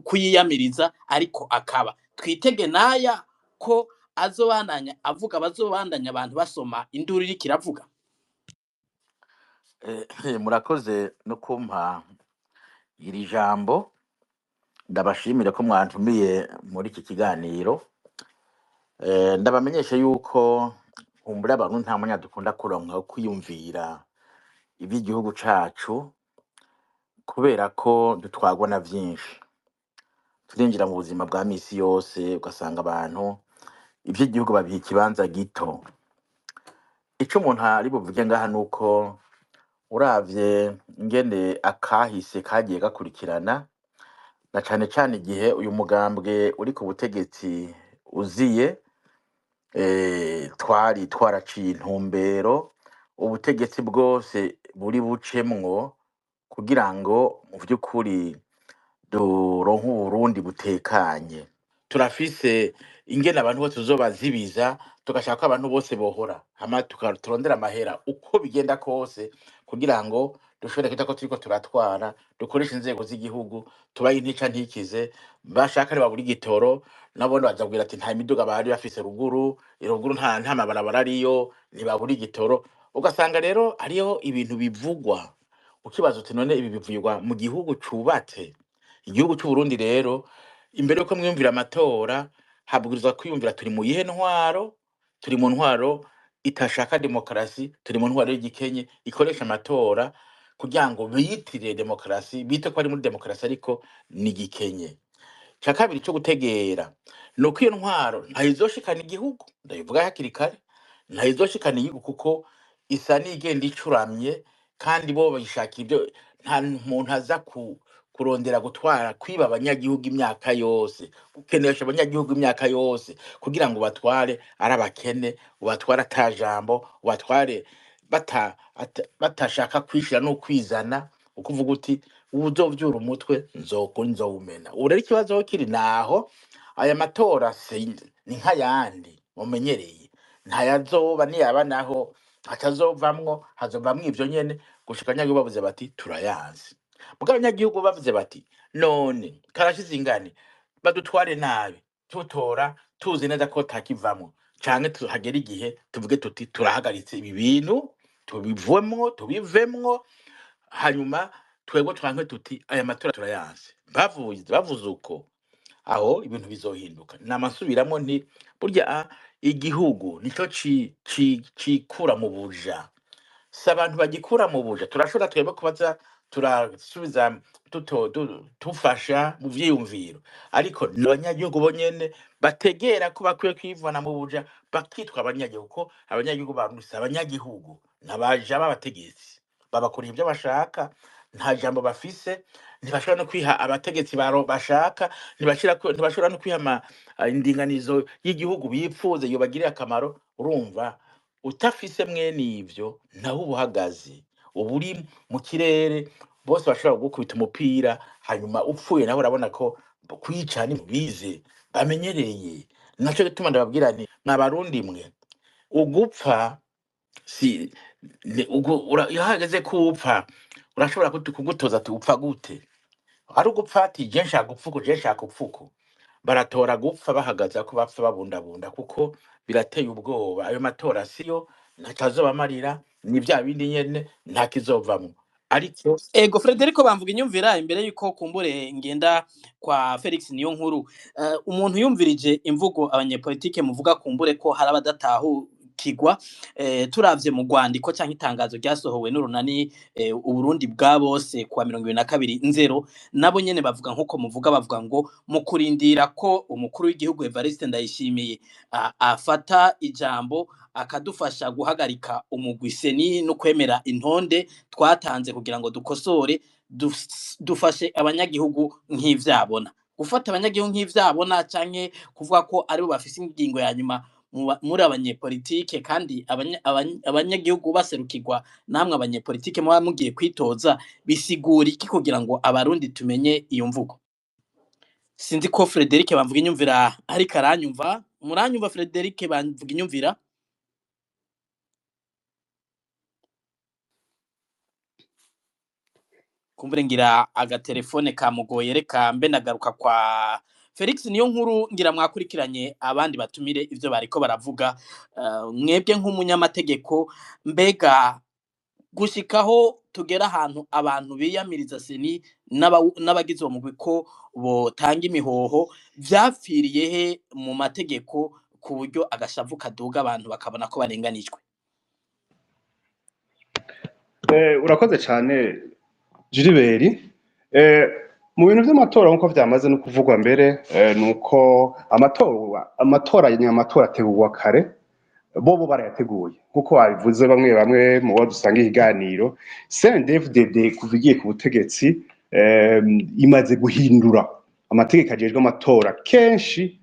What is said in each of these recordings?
kuyiyamiriza, ariko akaba twitege naya ko azobandanya avuga, bazobandanya abantu basoma induru iriko iravuga. Murakoze no kumpa iri jambo. Ndabashimire ko mwantumiye muri iki kiganiro. Ndabamenyesha yuko kumbura abantu nta mwanya dukunda kuronka wo kwiyumvira ivy'igihugu cacu, kubera ko dutwarwa na vyinshi. Turinjira mu buzima bwa misi yose, ugasanga abantu ivy'igihugu babiha ikibanza gito. Ico umuntu ari buvuge ngaha nuko uravye ingene akahise kagiye gakurikirana, na cane cane igihe uyu mugambwe uri ku butegetsi uziye, twari twaraciye intumbero ubutegetsi bwose buri bucemwo kugira ngo mu vy'ukuri duronke Uburundi butekanye. Turafise ingene abantu bose tuzobazibiza, tugashaka ko abantu bose bohora hama turondera amahera uko bigenda kose, kugira ngo dushobore kwita ko turiko turatwara, dukoreshe inzego z'igihugu, tubaye intica ntikize. Bashaka ntibabura igitoro, nabone bazabwira ati nta miduga bari bafise ruguru, ruguru nta mabarabara ariyo, ntibabura igitoro. Ugasanga rero hariho ibintu bivugwa ukibaza uti none ibi bivugwa mu gihugu cubatse? Igihugu c'Uburundi rero, imbere yuko mwiyumvira amatora, habwirizwa kwiyumvira turi mu yihe ntwaro. Turi mu ntwaro itashaka demokarasi, turi mu ntwaro y'igikenye ikoresha amatora kugira ngo biyitirire demokarasi, bite ko ari muri demokarasi, ariko ni igikenye. Ica kabiri co gutegera nuko iyo ntwaro ntayizoshikana igihugu, ndabivuga hakiri kare, ntayizoshikana igihugu kuko isa n'igenda icuramye, kandi bo bayishakira ibyo. Nta muntu aza kurondera gutwara, kwiba abanyagihugu imyaka yose, gukenesha abanyagihugu imyaka yose, kugira ngo batware ari abakene, ubatware ata jambo, ubatware batashaka kwishira no kwizana. Ukuvuga uti uwuzovyura umutwe nzowumena. Ubu rero ikibazo aho kiri naho aya matora ni nk'ayandi mumenyereye, ntayazoba. Niyaba naho atazovamwo, hazovamwo ivyo nyene gushika abanyagihugu bavuze bati turayazi. Mugabo abanyagihugu bavuze bati none karashize ingane badutware nabi, tutora tuzi neza ko takivamwo, canke tuhagera igihe tuvuge tuti turahagaritse ibi bintu, tubivemwo, tubivemwo, hanyuma twebwe twanke tuti aya matora turayanse. Bavuze uko, aho ibintu bizohinduka. Namasubiramwo nti burya igihugu nico cikura mu buja, si abantu bagikura mu buja. Turashobora twebwe kubaza turasubiza tufasha mu vyiyumviro, ariko ni abanyagihugu bonyene bategera ko bakwiye kwivana mu buja, bakitwa abanyagihugu, ko abanyagihugu baruse abanyagihugu n'abaja b'abategetsi babakora ibyo bashaka, nta jambo bafise, ntibashobora no kwiha abategetsi bashaka, ntibashobora no kwiha indinganizo y'igihugu bipfuze yobagirira akamaro. Urumva utafise mwene ivyo naho uba uhagaze, uba uri mu kirere, bose bashobora kugukubita umupira hanyuma upfuye. Nawe urabona ko kwica ni bize bamenyereye. Naco gituma ndababwira nti mwa Barundi mwe, ugupfa si iyo hageze ko upfa urashobora kugutoza ati upfa gute? Ari ugupfa ati je nshaka gupfa uku, je nshaka gupfa uku. Baratora gupfa bahagaze ko bapfa babundabunda, kuko birateye ubwoba. Ayo matora siyo, ntacazobamarira, ni vya bindi nyene, nta kizovamwo. Ariko Ego Frederico bamvuga inyumvira imbere yuko kumbure ngenda kwa Felix niyo nkuru. Umuntu yumvirije imvugo abanyepolitike muvuga, kumbure ko hari abadatahukirwa. Turavye mu rwandiko canke itangazo ryasohowe n'urunani Uburundi bwa bose kuwa 2022 nzero, nabo nyene bavuga nkuko muvuga, bavuga ngo mu kurindira ko umukuru w'igihugu Evariste Ndayishimiye afata ijambo akadufasha guhagarika umugwi seni no kwemera intonde twatanze kugira ngo dukosore, dufashe abanyagihugu nk'ivyabona. Gufata abanyagihugu nk'ivyabona canke kuvuga ko aribo bafise ingingo ya nyuma muri abanyepolitike, kandi abanyagihugu baserukirwa namwe abanyepolitike muba mugiye kwitoza, bisigura iki kugira ngo abarundi tumenye iyo mvugo? Sinzi ko Frederic bamvuga inyumvira ariko aranyumva. Muranyumva Frederic bamvuga inyumvira? Kumbure ngira agatelefone kamugoye, reka mbe nagaruka kwa Felix niyo nkuru. Ngira mwakurikiranye abandi batumire ivyo bariko baravuga. Mwebwe nk'umunyamategeko, mbega gushikaho tugera ahantu abantu biyamiriza CENI n'abagize uwo mugwi ko botanga imihoho, vyapfiriye he mu mategeko, ku buryo agashavu kaduga, abantu bakabona ko barenganijwe? Urakoze cyane, Gilbert. Mu bintu vy'amatora, nkuko vyamaze no kuvugwa mbere, nuko amatora nyamatora ategurwa kare. Bobo barayateguye nkuko babivuze bamwe bamwe mu bo dusanga ikiganiro. CNDD-FDD kuva igiye ku butegetsi, imaze guhindura amategeko ajejwe amatora kenshi,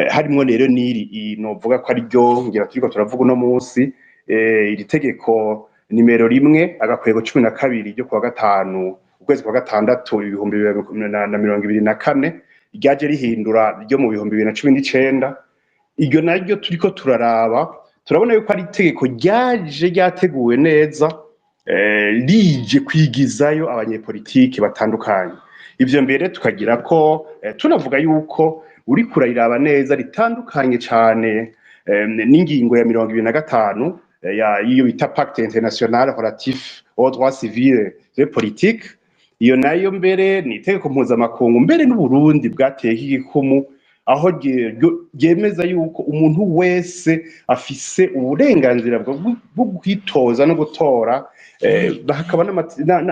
harimwo rero n'iri novuga ko ari ryo ngira turiko turavuga uno munsi, iri tegeko nimero 1/12 ryo kuwa gatanu, ukwezi kwa gatandatu, 2024, ryaje rihindura ryo mu 2019. Iryo naryo turiko turaraba, turabona yuko ari itegeko ryaje ryateguwe neza, rije kwigizayo abanyepolitike batandukanye. Ivyo mbere tukagira ko tunavuga yuko uriko urayiraba neza ritandukanye cane n'ingingo ya 25 ya iyo bita Pacte international relatif aux droits civils et politiques. Iyo nayo mbere ni itegeko mpuzamakungu, mbere n'Uburundi bwateye igikumu, aho ryemeza yuko umuntu wese afise uburenganzira bwo kwitoza no gutora, hakaba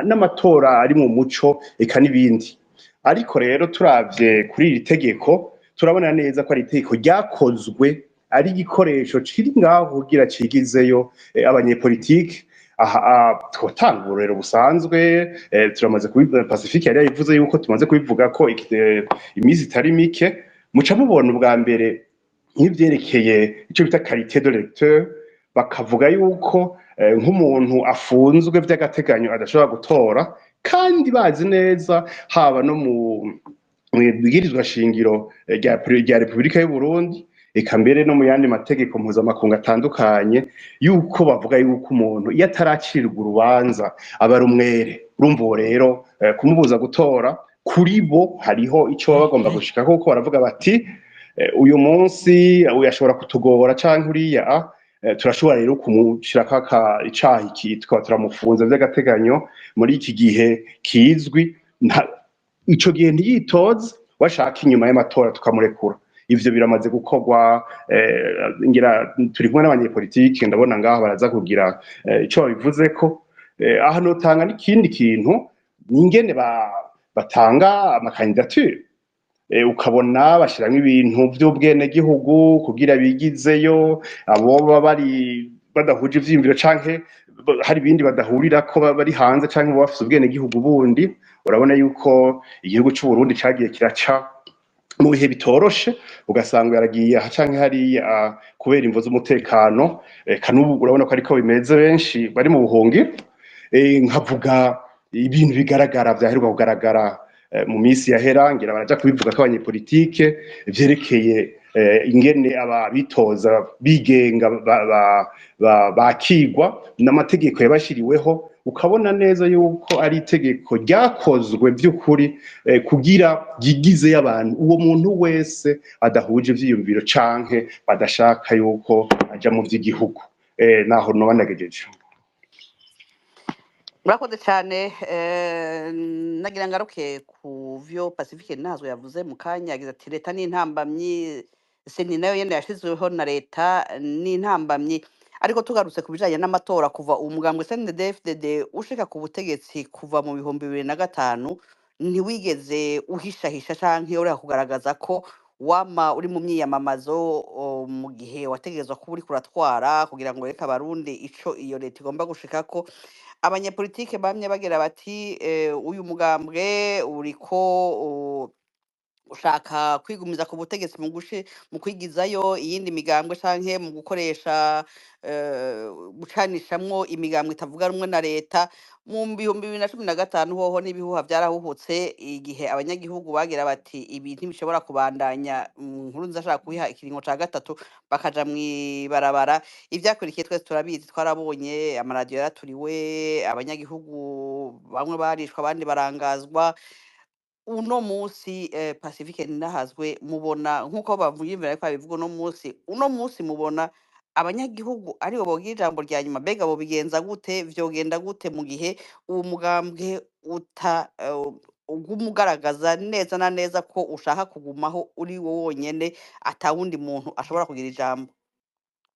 n'amatora ari mu muco, eka n'ibindi. Ariko rero turavye kuri iri tegeko, turabona neza ko ari itegeko ryakozwe ari igikoresho kiri ngaho kugira cigizeyo abanyepolitike. Aha twotanga uburorero busanzwe, turamaze kubivuga, Pacifique yari yabivuze yuko tumaze kubivuga ko iminsi itari mike. Muca mubona ubwa mbere nk'ivyerekeye ico bita qualité d'électeur, bakavuga yuko nk'umuntu afunzwe vy'agateganyo adashobora gutora, kandi bazi neza haba no mu mw'ibwirizwa shingiro rya Repubulika y'u Burundi, eka mbere no mu yandi mategeko mpuzamakungu atandukanye, yuko bavuga yuko umuntu iyo ataracirwa urubanza aba ari umwere. Urumva uwo rero, kumubuza gutora, kuri bo hariho ico baba bagomba gushika, kuko baravuga bati uyu munsi uyu ashobora kutugora canke uriya, turashobora rero kumushirako icaha iki, tukaba turamufunze vy'agateganyo muri iki gihe kizwi, ico gihe ntiyitoze, washaka inyuma y'amatora tukamurekura. Ivyo biramaze gukorwa. Ngira turi kumwe n'abanyepolitike, ndabona ngaho baraza kugira ico babivuzeko. Aha notanga n'ikindi kintu, n'ingene batanga ama candidatures, ukabona bashiramwo ibintu vy'ubwenegihugu kugira bigizeyo abo baba bari badahuje ivyiyumviro canke hari ibindi badahurirako, bari hanze canke baba bafise ubwenegihugu bundi. Urabona yuko igihugu c'Uburundi cagiye kiraca mu bihe bitoroshe, ugasanga yaragiye aha canke hariya kubera imvo z'umutekano. Eka n'ubu urabona ko ariko bimeze, benshi bari mu buhungiro. Nkavuga ibintu bigaragara vyaheruka kugaragara mu minsi yahera, ngira baraja kubivuga ko abanyepolitike, vyerekeye ingene ababitoza bigenga bakigwa n'amategeko yabashiriweho, ukabona neza yuko ari itegeko ryakozwe vy'ukuri kugira ryigizeyo abantu, uwo muntu wese adahuje ivyiyumviro canke badashaka yuko aja mu vy'igihugu. Naho noba ndagejeje. Murakoze cyane. Nagira ngaruke ku vyo Pacifique Ntazwe yavuze mu kanya. Yagize ati leta ni intambamyi, CENI nayo yene yashizweho na leta ni intambamyi. Ariko tugarutse ku bijanye n'amatora, kuva umugambwe CNDD-FDD ushika ku butegetsi kuva mu 2005, ntiwigeze uhishahisha canke ureka kugaragaza ko wama uri mu myiyamamazo mu gihe wategerezwa kuba uriko uratwara, kugira ngo wereke Abarundi ico iyo leta igomba gushikako. Abanyepolitike bamye bagira bati uyu mugambwe uriko Gushaka kwigumiza ku butegetsi mu kwigizayo iyindi migambwe canke mu gukoresha gucanishamwo imigambwe itavuga rumwe na leta. Mu 2015 hoho n'ibihuha vyarahuhutse, igihe abanyagihugu bagira bati ibi ntibishobora kubandanya, Nkurunziza ashaka kubiha ikiringo ca gatatu, bakaja mw'ibarabara. Ivyakurikiye twese turabizi, twarabonye amaradiyo yaraturiwe, abanyagihugu bamwe barishwe, abandi barangazwa. Uno munsi Pacifique Ninahazwe, mubona nkuko bavuga imbere ariko babivuga, uno munsi mubona abanyagihugu aribo bogira ijambo rya nyuma? Mbega bobigenza gute, vyogenda gute mu gihe uwo mugambwe uta uguma ugaragaza neza na neza ko ushaka kugumaho uri wo wonyene, atawundi muntu ashobora kugira ijambo?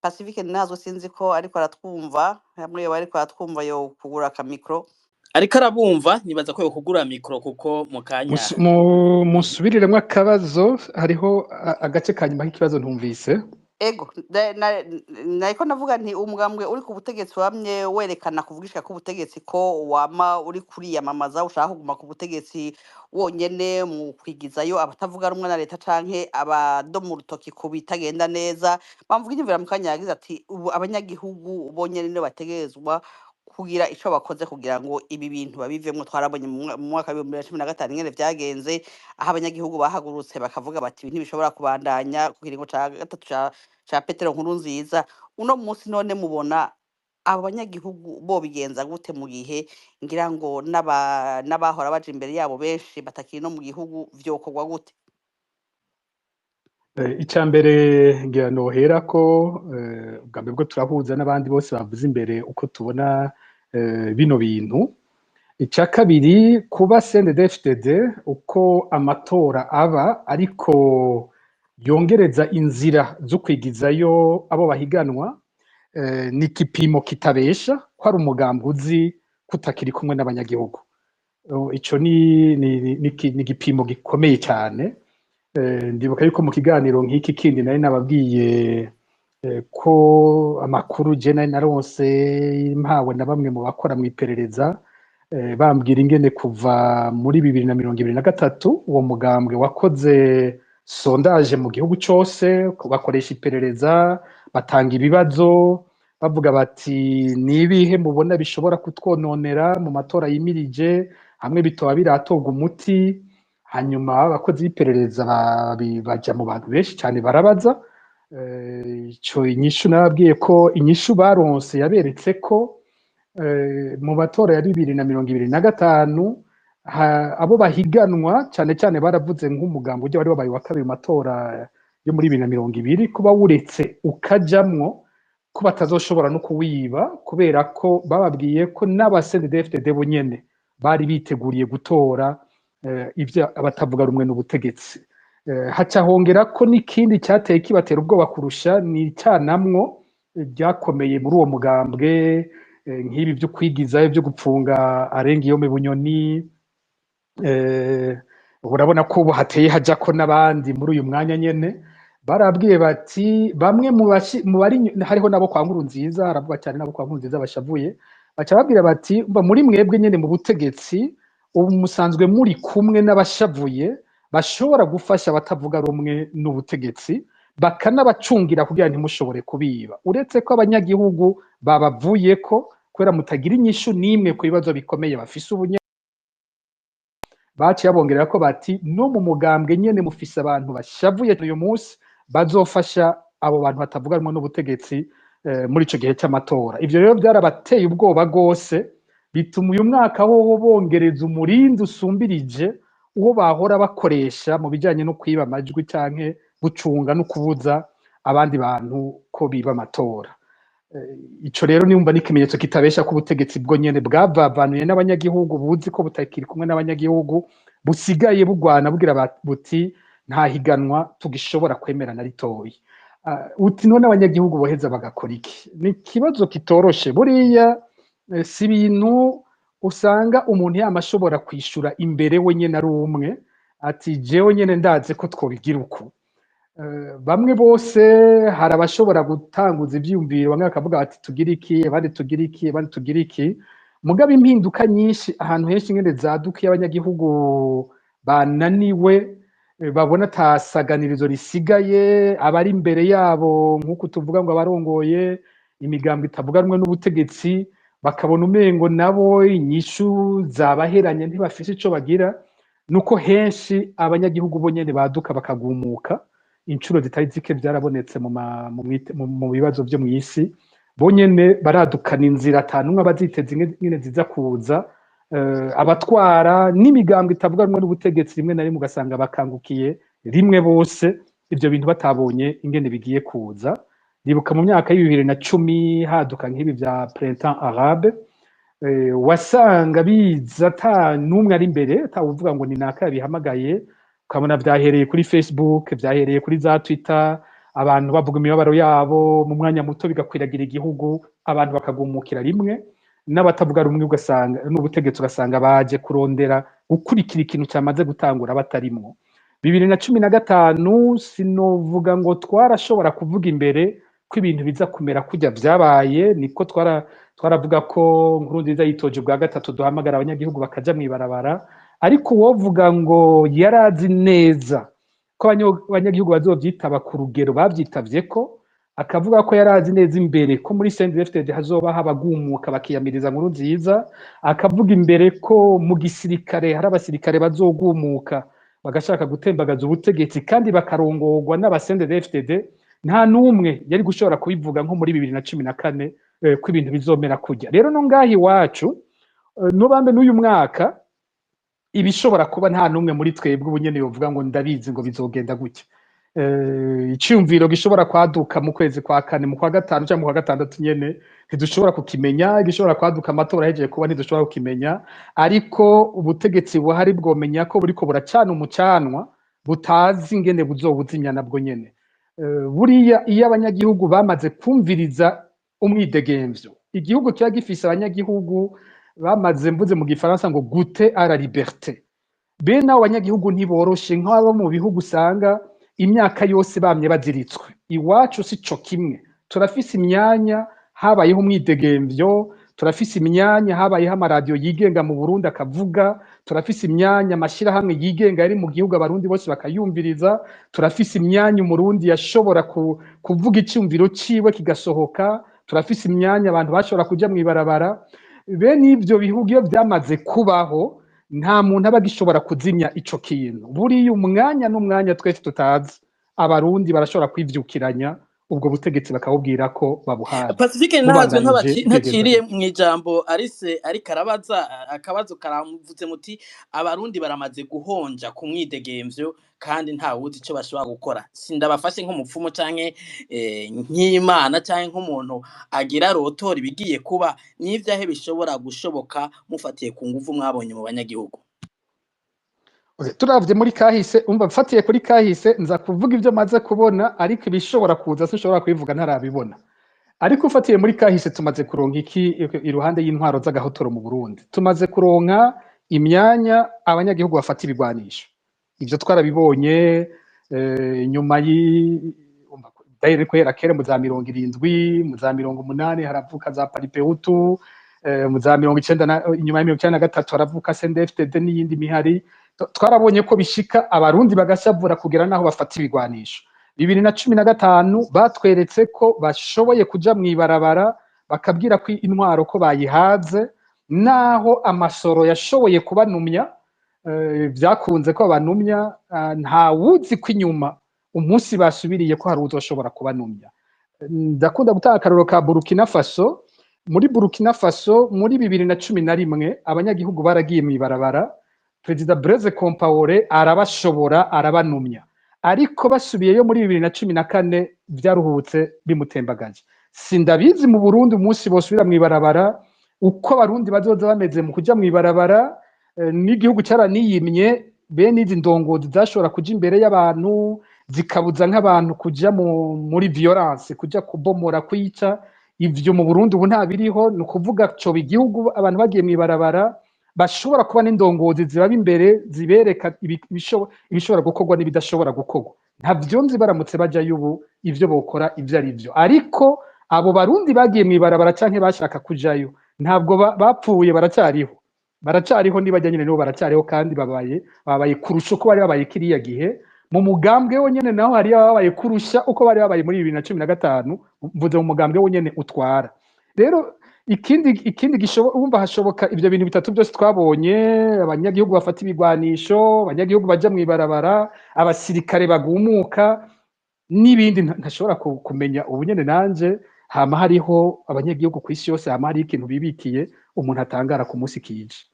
Pacifique Ninahazwe, sinzi ko ariko aratwumva. Hamwe yoba ariko aratwumva, yo kugura akamikro. Ariko arabumva, nibaza ko yokugura micro kuko mu kanya. Musubiriremwo akabazo, hariho agace ka nyuma k'ikibazo ntumvise. Ego, nariko ndavuga nti umugambwe uri ku butegetsi wamye werekana kuvugishika k'ubutegetsi ko wama uri kuriyamamaza, ushaka kuguma ku butegetsi wonyene, mu kwigizayo abatavuga rumwe na leta canke abadoma urutoki ku bitagenda neza. Bamvuga inyumvira mu kanya yagize ati ubu abanyagihugu bonyene nibo bategerezwa kugira ico bakoze kugira ngo ibi bintu babivemwo. Twarabonye mu mwaka wa 2015 ingene vyagenze, aho abanyagihugu bahagurutse bakavuga bati ibi ntibishobora kubandanya ku kiringo ca gatatu ca Petero Nkurunziza. Uno munsi none mubona abo banyagihugu bobigenza gute, mu gihe ngira ngo n'abahora baja imbere yabo benshi batakiri no mu gihugu? Vyokorwa gute? Ica mbere ngira noherako, ubwa mbere bwo turahuza n'abandi bose bavuze imbere uko tubona bino bintu. Ica kabiri, kuba CNDD-FDD uko amatora aba ariko yongereza inzira zo kwigizayo abo bahiganwa, ni igipimo kitabesha ko ari umugambi uzi kutakiri kumwe n'abanyagihugu. Ico ni igipimo gikomeye cyane. Ndibuka yuko mu kiganiro nk'iki kindi nari nababwiye ko amakuru je nari naronse mpawe na bamwe mu bakora mu iperereza, bambwira ingene kuva muri 2023 uwo mugambwe wakoze sondage mu gihugu cose, bakoresha iperereza, batanga ibibazo bavuga bati nibihe mubona bishobora kutwononera mu matora yimirije hamwe bitoba biratorwa umuti. Hanyuma abakozi b'iperereza baja mu bantu benshi cyane barabaza. Ico inyishu nababwiye ko inyishu baronse yaberetse ko mu matora ya 2025 abo bahiganwa cyane cyane baravuze nk'umugambi ujya wari wabaye wa kabiri mu matora yo muri 2020, kuba wuretse ukajamwo ko batazoshobora no kuwiba, kubera ko bababwiye ko n'aba CNDD-FDD bo nyene bari biteguriye gutora ivyo abatavuga rumwe n'ubutegetsi. Haca hongera ko n'ikindi cyateye kibatera ubwoba kurusha ni icanamwo ryakomeye muri uwo mugambwe, nk'ibi byo kwigizayo, byo gupfunga arenga iyo Bunyoni. Urabona ko ubu hateye haja ko n'abandi muri uyu mwanya nyene barabwiye bati bamwe mu bari hariho nabo kwa Nkurunziza, haravuga cyane nabo kwa Nkurunziza bashavuye, baca babwira bati mba muri mwebwe nyene mu butegetsi ubu musanzwe muri kumwe n'abashavuye bashobora gufasha abatavuga rumwe n'ubutegetsi, bakanabacungira kugira ntimushobore kubiba, uretse ko abanyagihugu babavuyeko kubera mutagira inyishu n'imwe ku bibazo bikomeye bafise ubunye. Baciye babongerera ko bati no mu mugambwe nyene mufise abantu bashavuye uyu munsi bazofasha abo bantu batavuga rumwe n'ubutegetsi muri ico gihe c'amatora. Ivyo rero byarabateye ubwoba gose, bituma uyu mwaka wowo bongereza umurindi usumbirije uwo bahora bakoresha mu bijanye no kwiba amajwi canke gucunga no kubuza abandi bantu ko biba amatora. Ico rero nimba ni ikimenyetso kitabesha ko ubutegetsi bwo nyene bwavavanuye n'abanyagihugu, buzi ko butakiri kumwe n'abanyagihugu, busigaye bugwana bugira buti nta higanwa tugishobora kwemera na ritoyi. Uti none abanyagihugu boheza bagakora iki? Ni ikibazo kitoroshe buriya. Si ibintu usanga umuntu yama ashobora kwishura imbere we nyene ari umwe ati jewe nyene ndazi ko twobigira uku. Bamwe bose hari abashobora gutanguza ivyiyumviro, bamwe bakavuga bati tugira iki, abandi tugira iki, abandi tugira iki. Mugabo impinduka nyinshi ahantu henshi ingene zaduka iyo abanyagihugu bananiwe. Babona atasaganirizo risigaye, abari imbere yabo, nk'uko tuvuga ngo abarongoye imigambi itavuga rumwe n'ubutegetsi, bakabona umengo nabo inyishu zabaheranye, ntibafise ico bagira. Nuko henshi abanyagihugu bo nyene baduka bakagumuka. Inshuro zitari zike byarabonetse mu bibazo vyo mw'isi, bo nyene baradukana inzira atanumwe abaziteze ingene ziza kuza. Abatwara n'imigambi itavuga rumwe n'ubutegetsi, rimwe na rimwe ugasanga bakangukiye rimwe bose, ivyo bintu batabonye ingene bigiye kuza. Ndibuka mu myaka ya 2010 haduka nk'ibi vya Printemps arabe, wasanga biza ata n'umwe ari imbere, atawuvuga ngo ni naka yabihamagaye. Ukabona vyahereye kuri Facebook, vyahereye kuri za Twitter, abantu bavuga imibabaro yabo, mu mwanya muto bigakwiragira igihugu, abantu bakagumukira rimwe, n'abatavuga rumwe ugasanga n'ubutegetsi ugasanga baje kurondera gukurikira ikintu cyamaze gutangura batarimwo. 2015 sinovuga ngo twarashobora kuvuga imbere ko ibintu biza kumera kujya vyabaye. Niko twaravuga ko Nkurunziza yitoje ubwa gatatu, duhamagara abanyagihugu bakaja mw'ibarabara, ariko uwovuga ngo yarazi neza ko abanyagihugu bazovyitaba ku rugero bavyitavye, ko akavuga ko yarazi neza imbere ko muri CNDD-FDD hazoba habagumuka bakiyamiriza Nkurunziza, akavuga imbere ko mu gisirikare hari abasirikare bazogumuka bagashaka gutembagaza ubutegetsi kandi bakarongorwa n'aba CNDD-FDD, nta n'umwe yari gushobora kubivuga nko muri 2014 ko ibintu bizomera kujya. Rero no ngaha iwacu, nubambe n'uyu mwaka ibishobora kuba, nta n'umwe muri twebwe ubu nyene yovuga ngo ndabizi ngo bizogenda gutya. Iciyumviro gishobora kwaduka mu kwezi kwa kane, mu kwa gatanu cyangwa mu kwa gatandatu nyene, ntidushobora kukimenya. Igishobora kwaduka amatora ahejeje kuba, ntidushobora kukimenya. Ariko ubutegetsi buhari bwomenya ko buriko buracana umucanwa butazi ingene buzowuzimya nabwo nyene. Buriya iyo abanyagihugu bamaze kumviriza umwidegemvyo, igihugu kiba gifise abanyagihugu bamaze, mvuze mu gifaransa ngo goûter à la liberté, bene abo banyagihugu ntiboroshe nk'abo mu bihugu usanga imyaka yose bamye baziritswe. Iwacu si co kimwe, turafise imyanya habayeho umwidegemvyo, turafise imyanya habayeho amaradiyo yigenga mu Burundi akavuga, turafise imyanya amashirahamwe yigenga yari mu gihugu, abarundi bose bakayumviriza, turafise imyanya umurundi yashobora kuvuga iciyumviro ciwe kigasohoka, turafise imyanya abantu bashobora kuja mw'ibarabara. Bene ivyo bihugu iyo vyamaze kubaho, nta muntu aba agishobora kuzimya ico kintu. Buriya umwanya n'umwanya twese tutazi, abarundi barashobora kwivyukiranya ubwo butegetsi bakabubwira ko babuhaye. Pacifique ntazwe Mubandanije bigenda ntaciriye gute? mu ijambo, arise ariko arabaza akabazo karamvuze muti abarundi baramaze guhonja ku mwidegemvyo kandi nta wuzi ico bashobora gukora. Sindabafashe nk'umupfumu canke nk'imana canke nk'umuntu agira rotora ibigiye kuba. N'ivyahe bishobora gushoboka mufatiye ku nguvu mwabonye mu banyagihugu? Okay, turavye muri kahise, umva, mfatiye kuri kahise nza kuvuga ivyo maze kubona, ariko ibishobora kuza sinshobora kubivuga ntarabibona. Ariko ufatiye muri kahise, tumaze kuronka iki iruhande y'intwaro z'agahotoro mu Burundi? Tumaze kuronka imyanya abanyagihugu bafata ibigwanisho. Ivyo twarabibonye nyuma d'ailleurs guhera kera mu za 70, mu za 80 haravuka za Palipehutu, mu za 90 na inyuma ya 93 haravuka CNDD-FDD n'iyindi mihari. Twarabonye ko bishika abarundi bagashavura kugera naho bafata ibigwanisho. 2015 batweretse ko bashoboye kuja mw'ibarabara bakabwira ko intwaro ko bayihaze, naho amasoro yashoboye kubanumya, vyakunze ko banumya. Nta wuzi ko inyuma umunsi basubiriye ko hari uzoshobora kubanumya. Ndakunda gutanga akarorero ka Burkina Faso. Muri Burkina Faso muri 2011 abanyagihugu baragiye mw'ibarabara, Perezida Blaise Compaoré arabashobora, arabanumya, ariko basubiyeyo muri 2014 vyaruhutse bimutembagaje. Sindabizi mu Burundi umunsi bosubira mw'ibarabara uko abarundi bazoza bameze mu kuja mw'ibarabara. N'igihugu caraniyimye bene izi ndongozi zashobora kuja imbere y'abantu zikabuza nk'abantu kuja muri violence, kuja kubomora, kwica. Ivyo mu Burundi ubu nta biriho. Ni ukuvuga coba igihugu abantu bagiye mw'ibarabara bashobora kuba n'indongozi zibaba imbere zibereka ibishobora gukorwa n'ibidashobora gukorwa. Ntavyo nzi baramutse bajayo ubu ivyo bokora ivyo ari vyo. Ariko abo barundi bagiye mw'ibarabara canke bashaka kujayo ntabwo bapfuye, baracyariho, baracyariho, nibajya nyine nibo baracyariho, kandi babaye kurusha uko bari babaye kiriya gihe. Mu mugambwe wonyene naho hariyo ababaye kurusha uko bari babaye muri 2015, mvuze mu mugambwe wonyene utwara. Rero ikindi wumva hashoboka ivyo bintu bitatu byose twabonye: abanyagihugu bafata ibigwanisho, abanyagihugu baja mw'ibarabara, abasirikare bagumuka, n'ibindi ntashobora kumenya ubu nyene nanje. Hama hariho abanyagihugu ku isi yose, hama hariho ikintu bibikiye umuntu atangara ku munsi kije.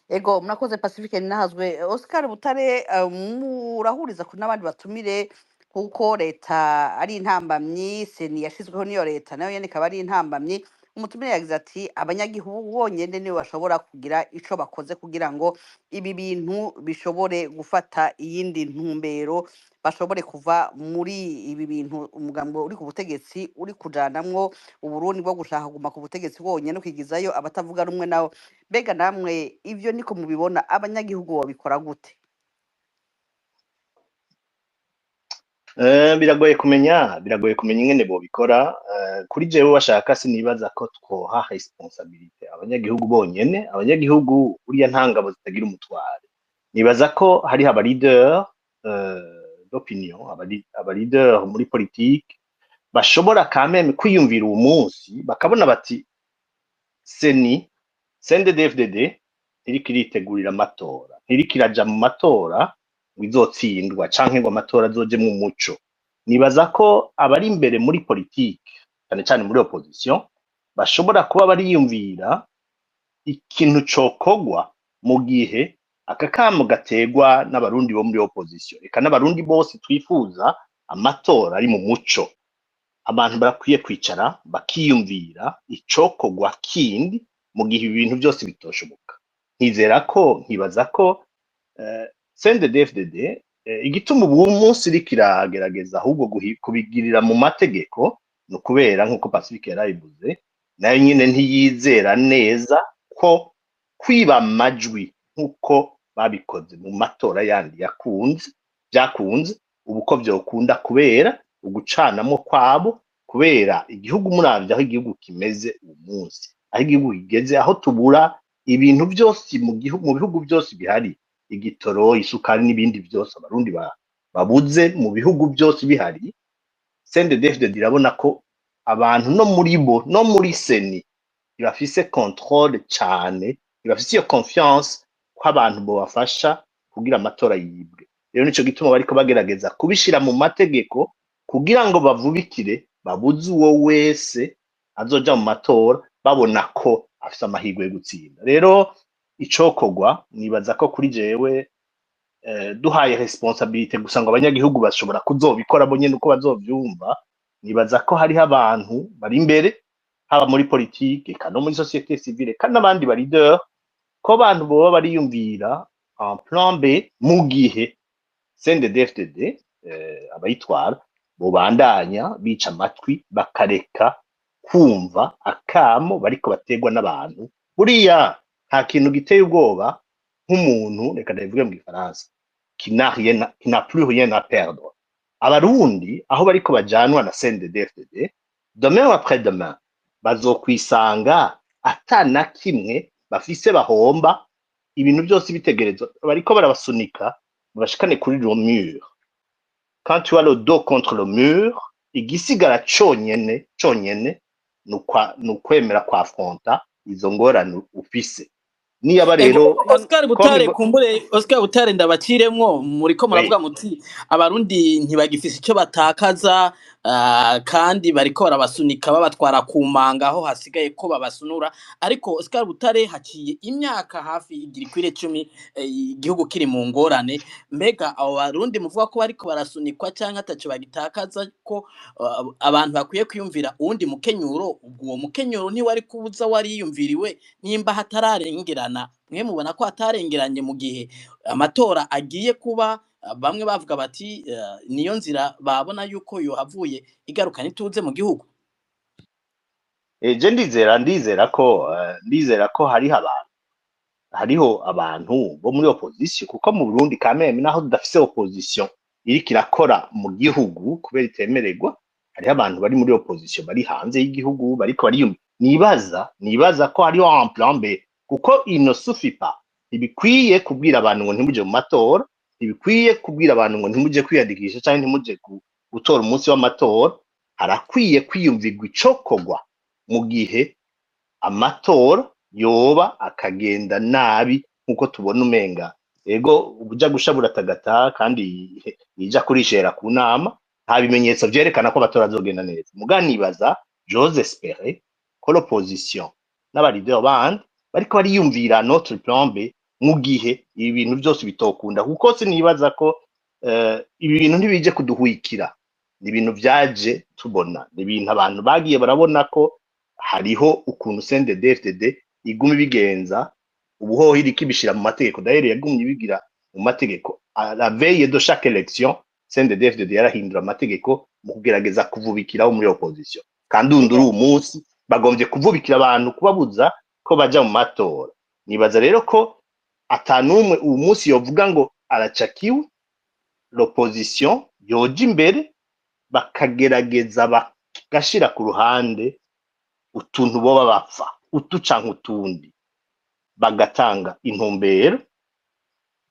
Ego, murakoze Pacifique Nahazwe. Oscar Butare, murahuriza ku n'abandi batumire kuko leta ari intambamyi, CENI yashizweho n'iyo leta nayo nyene ikaba ari intambamyi. Umutumire yagize ati abanyagihugu bonyene nibo bashobora kugira ico bakoze kugira ngo ibi bintu bishobore gufata iyindi ntumbero, bashobore kuva muri ibi bintu umugambo uri ku butegetsi uri kujanamwo Uburundi bwo gushaka kuguma ku butegetsi bwonyene, ukigizayo abatavuga rumwe nabo. Mbega namwe ivyo niko mubibona? Abanyagihugu babikora gute? Biragoye kumenya ingene bobikora. Kuri jewe washaka sinibaza ko twoha responsabilité abanyagihugu bonyene. Abanyagihugu buriya nta ngabo zitagira umutware. Nibaza ko hariho aba leader d'opinion, aba leader muri politique bashobora quand même kwiyumvira uwo munsi bakabona bati CENI, CNDD-FDD ntiriko iritegurira amatora, ntiriko iraja mu matora ngo izotsindwa canke ngo amatora azojemwo umuco. Nibaza ko abari imbere muri politike, cane cane muri opposition, bashobora kuba bariyumvira ikintu cokogwa mu gihe aka kamo gaterwa n'Abarundi bo muri opposition, eka n'Abarundi bose twifuza amatora ari mu muco. Abantu barakwiye kwicara bakiyumvira icokogwa kindi mu gihe ibintu byose bitoshoboka. Nkizera ko, nkibaza ko CNDD-FDD igituma ubu munsi iriko iragerageza ahubwo kubigirira mu mategeko ni ukubera, nk'uko Pacifique yarabivuze, nayo nyine ntiyizera neza ko kwiba amajwi nk'uko babikoze mu matora yandi yakunze byakunze, ubu ko vyokunda kubera ugucanamo kwabo, kubera igihugu muravye aho igihugu kimeze uyu munsi, aho igihugu kigeze, aho tubura ibintu byose mu gihugu, mu bihugu byose bihari, igitoro, isukari n'ibindi byose Abarundi babuze mu bihugu byose bihari. CNDD-FDD irabona ko abantu no muri bo, no muri CENI ntibafise contrôle cane, ntibafise iyo confiance ko abantu bobafasha kugira amatora yibwe. Rero nico gituma bariko bagerageza kubishira mu mategeko kugira ngo bavubikire, babuze uwo wese azoja mu matora babona ko afise amahirwe yo gutsinda. Rero icokorwa, nibaza ko kuri jewe duhaye responsabilité gusa ngo abanyagihugu bashobora kuzobikora bo nyene uko bazovyumva, nibaza ko hariho abantu bari imbere, haba muri politike, eka no muri société civile, eka n'abandi ba leader, ko abantu boba bariyumvira en plan B mu gihe CNDD-FDD abayitwara bobandanya bica amatwi bakareka kumva akamo bariko baterwa n'abantu. Buriya nta kintu giteye ubwoba nk'umuntu, reka ndabivuge mu Gifaransa, qui n'a plus rien à perdre. Abarundi aho bariko bajanwa na CNDD-FDD, demain ou après demain bazokwisanga ata na kimwe bafise bahomba. Ibintu byose bitegerezwa bariko barabasunika bashikane kuri le mur. Quand tu as le dos contre le mur, igisigara conyene conyene ni ukwemera kwa affronter izo ngorane ufise. Niyaba Ego. Rero Oscar comme Butare, kumbure Oscar Butare, ndabaciremwo. Muriko muravuga muti Abarundi ntibagifise ico batakaza, kandi bariko barabasunika babatwara ku manga aho hasigaye ko babasunura. Ariko Oscar Butare, haciye imyaka hafi igira ikwire 10 igihugu kiri mu ngorane. Mbega abo Barundi muvuga ko bariko barasunikwa canke ataco bagitakaza, ko abantu bakwiye kwiyumvira uwundi mukenyuro, ubwo uwo mukenyuro ntiwari kubuza wariyumviriwe nimba hatararengerana? Mwe mubona ko hatarengeranye mu gihe amatora agiye kuba, bamwe bavuga bati niyo nzira babona yuko yohavuye igarukana ituze mu gihugu? Je ndizera ko hariho abantu bo muri opposition, kuko mu Burundi kameme naho tudafise opposition iriko irakora mu gihugu kubera itemererwa, hariho abantu bari muri opposition bari hanze y'igihugu bariko bariyumva. Nibaza ko hariho un plan B, kuko il ne suffit pas, ntibikwiye kubwira abantu ngo ntimuje mu matora. Ntibikwiye kubwira abantu ngo ntimuje kwiyandikisha canke ntimuje gutora umunsi w'amatora. Harakwiye kwiyumvirwa icokorwa mu gihe amatora yoba akagenda nabi, nkuko tubona umenga ego ubuja gusha buratagata kandi ija kurishera ku nama, nta bimenyetso vyerekana ko amatora azogenda neza. Muga nibaza, j'ose espérer ko l'opposition n'aba leader bandi bariko bariyumvira notre plan B mu gihe ibi bintu byose bitokunda, kuko sinibaza ko ibi bintu ntibije kuduhwikira. Ni ibintu vyaje tubona, ni ibintu abantu bagiye barabona ko hariho ukuntu CNDD-FDD iguma ibigenza. Ubuhoho iriko ibishira mu mategeko, d'ailleurs yagumye ibigira mu mategeko. À la veille de chaque élection, CNDD-FDD yarahindura amategeko mu kugerageza kuvubikiraho muri opposition. Kandi undi uri umunsi bagomvye kuvubikira abantu, kubabuza ko baja mu matora. Nibaza rero ko atanumwe uwu munsi yovuga ngo aracakiwe. L'opposition yoja imbere, bakagerageza bagashira ku ruhande utuntu boba bapfa utu canke utundi, bagatanga intumbero,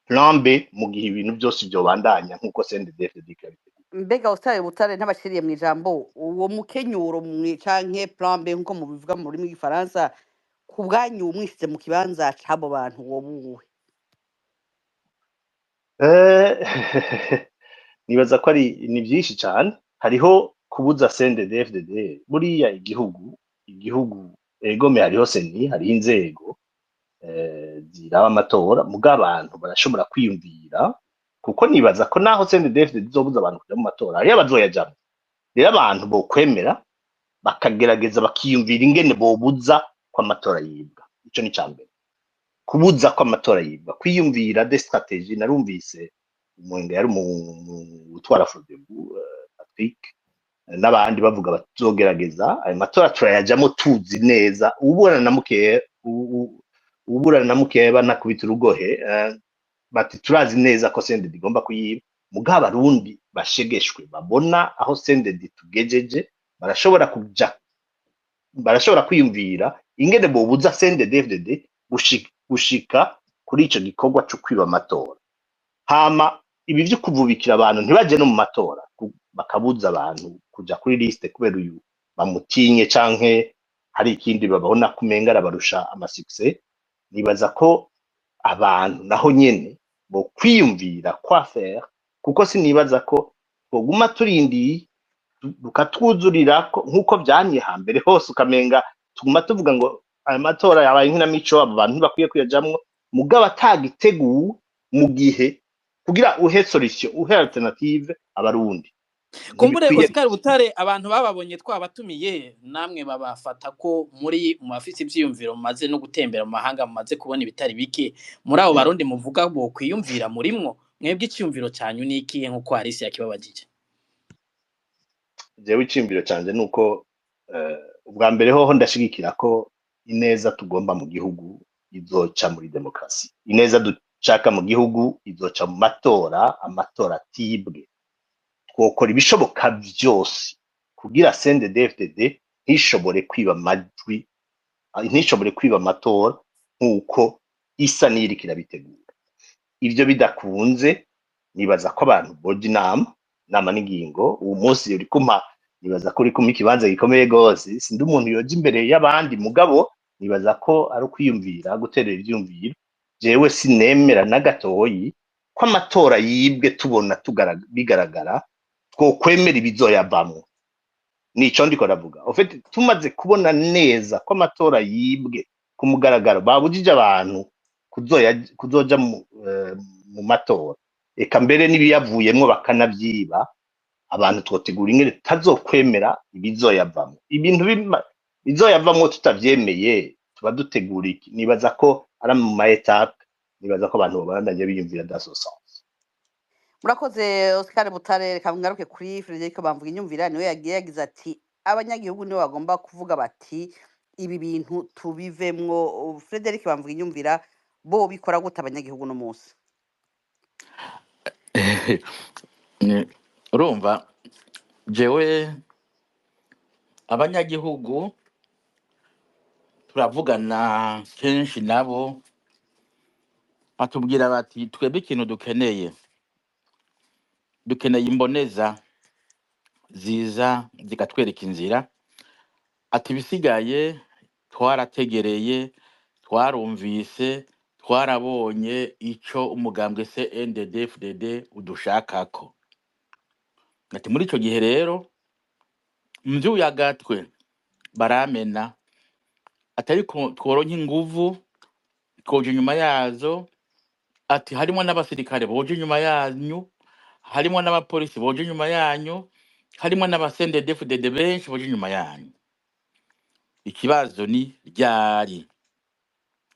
plan B, mu gihe ibintu byose vyobandanya nk'uko CNDD-FDD yabiteguye. Mbega Oscar Butare, ntabashiriye mu ijambo, uwo mukenyuro mwe canke plan B nkuko mubivuga mu rurimi rw'Igifaransa, ku bwanyu mwishize mu kibanza c'abo bantu, woba uwuhe? Nibaza ko ari ni byinshi cyane. Hariho kubuza CNDD-FDD. Buriya igihugu egome hariho CENI, hariho inzego ziraba amatora, muga abantu barashobora kwiyumvira, kuko nibaza ko naho CNDD-FDD izobuza abantu kuja mu matora, hariyo abazoyajamwo. Rero abantu bokwemera bakagerageza bakiyumvira ingene bobuza ko amatora yibwa. Ico ni mbere, kubuza ko amatora yibwa, kwiyumvira des stratégies. Narumvise umuntu yari mu utwara Frodebu, Patrick, n'abandi bavuga batuzogerageza ayo matora turayajamo tuzi neza. Uburana na mukeba, uburana na mukeba nakubita urugohe. Bati turazi neza ko CNDD igomba kuyiba. Mugabo Abarundi bashegeshwe babona aho CNDD tugejeje, barashobora kuja, barashobora kwiyumvira ingene bobuza CNDD-FDD gushika kuri ico gikorwa co kwiba amatora. Hama ibi vyo kuvubikira abantu ntibaje no mu matora, bakabuza abantu kuja kuri liste kubera uyu bamutinye canke hari ikindi babona kumenga arabarusha ama succès, nibaza ko abantu naho nyene bo kwiyumvira quoi faire, kuko sinibaza ko twoguma turindiye bukatwuzurirako nk'uko vyamye hambere hose, ukamenga tuguma tuvuga ngo aya matora yabaye inkinamico, abo bantu ntibakwiye kuyajamwo, mugabo atagiteguwe mu gihe kugira uhe solution, uhe alternative Abarundi. Kumbure Ntibikwiye. Oscar Butare, abantu bababonye twabatumiye namwe babafata ko muri mu bafise ivyiyumviro, mumaze no gutembera mu mahanga, mumaze kubona ibitari bike. Muri abo Barundi muvuga bo kwiyumvira murimwo, mwebwe iciyumviro canyu ni ikihe, nkuko Harisi yakibabajije? Jewe iciyumviro canje nuko ubwa mbere hoho ndashigikira ko ineza tugomba mu gihugu izoca muri demokarasi, ineza dushaka mu gihugu izoca mu matora, amatora atibwe. Twokora ibishoboka vyose kugira CNDD-FDD ntishobore kwiba amajwi, ntishobore kwiba amatora nk'uko isa n'iriko irabitegura. Ivyo bidakunze, nibaza ko abantu boja inama n'ingingo. Uwu munsi uri kumpa, nibaza ko uri kumpa ikibanza gikomeye gose. Sindi umuntu yoja imbere y'abandi, mugabo nibaza ko ari ukwiyumvira, guterera ivyiyumviro. Jewe sinemera na gatoyi ko amatora yibwe tubona bigaragara, twokwemera ibizoyavamwo. Nico ndiko ndavuga. En fait, tumaze kubona neza ko amatora yibwe ku mugaragaro, babujije abantu kuzoja mu matora, eka mbere n'ibiyavuyemwo bakanavyiba, abantu twotegura ingene tutazokwemera ibizoyavamwo. Ibintu bizoyavamwo tutavyemeye, tuba dutegura iki? Nibaza ko ari mu ma étapes, nibaza ko abantu babandanya biyumvira dans ce sens. Murakoze, Oscar Butare. Reka ngaruke kuri Frederic Bamvuga Inyumvira, niwe yagiye yagize ati abanyagihugu nibo bagomba kuvuga bati ibi bintu tubivemwo. Frederic Bamvuga Inyumvira, bo bikora gute abanyagihugu no munsi? Urumva jewe abanyagihugu turavugana kenshi nabo, batubwira bati twebwe ikintu dukeneye Dukeneye imboneza ziza zikatwereka inzira. Ati ibisigaye twarategereye, twarumvise, twarabonye ico umugambwe CNDD-FDD udushakako. Ati muri ico gihe rero mvyuye agatwe baramena, ati ariko tworonka inguvu twoja inyuma yazo. Ati harimwo n'abasirikare boja inyuma yanyu, harimwo n'abapolisi boja inyuma yanyu, harimwo n'aba CNDD-FDD benshi boja inyuma yanyu. Ikibazo ni ryari,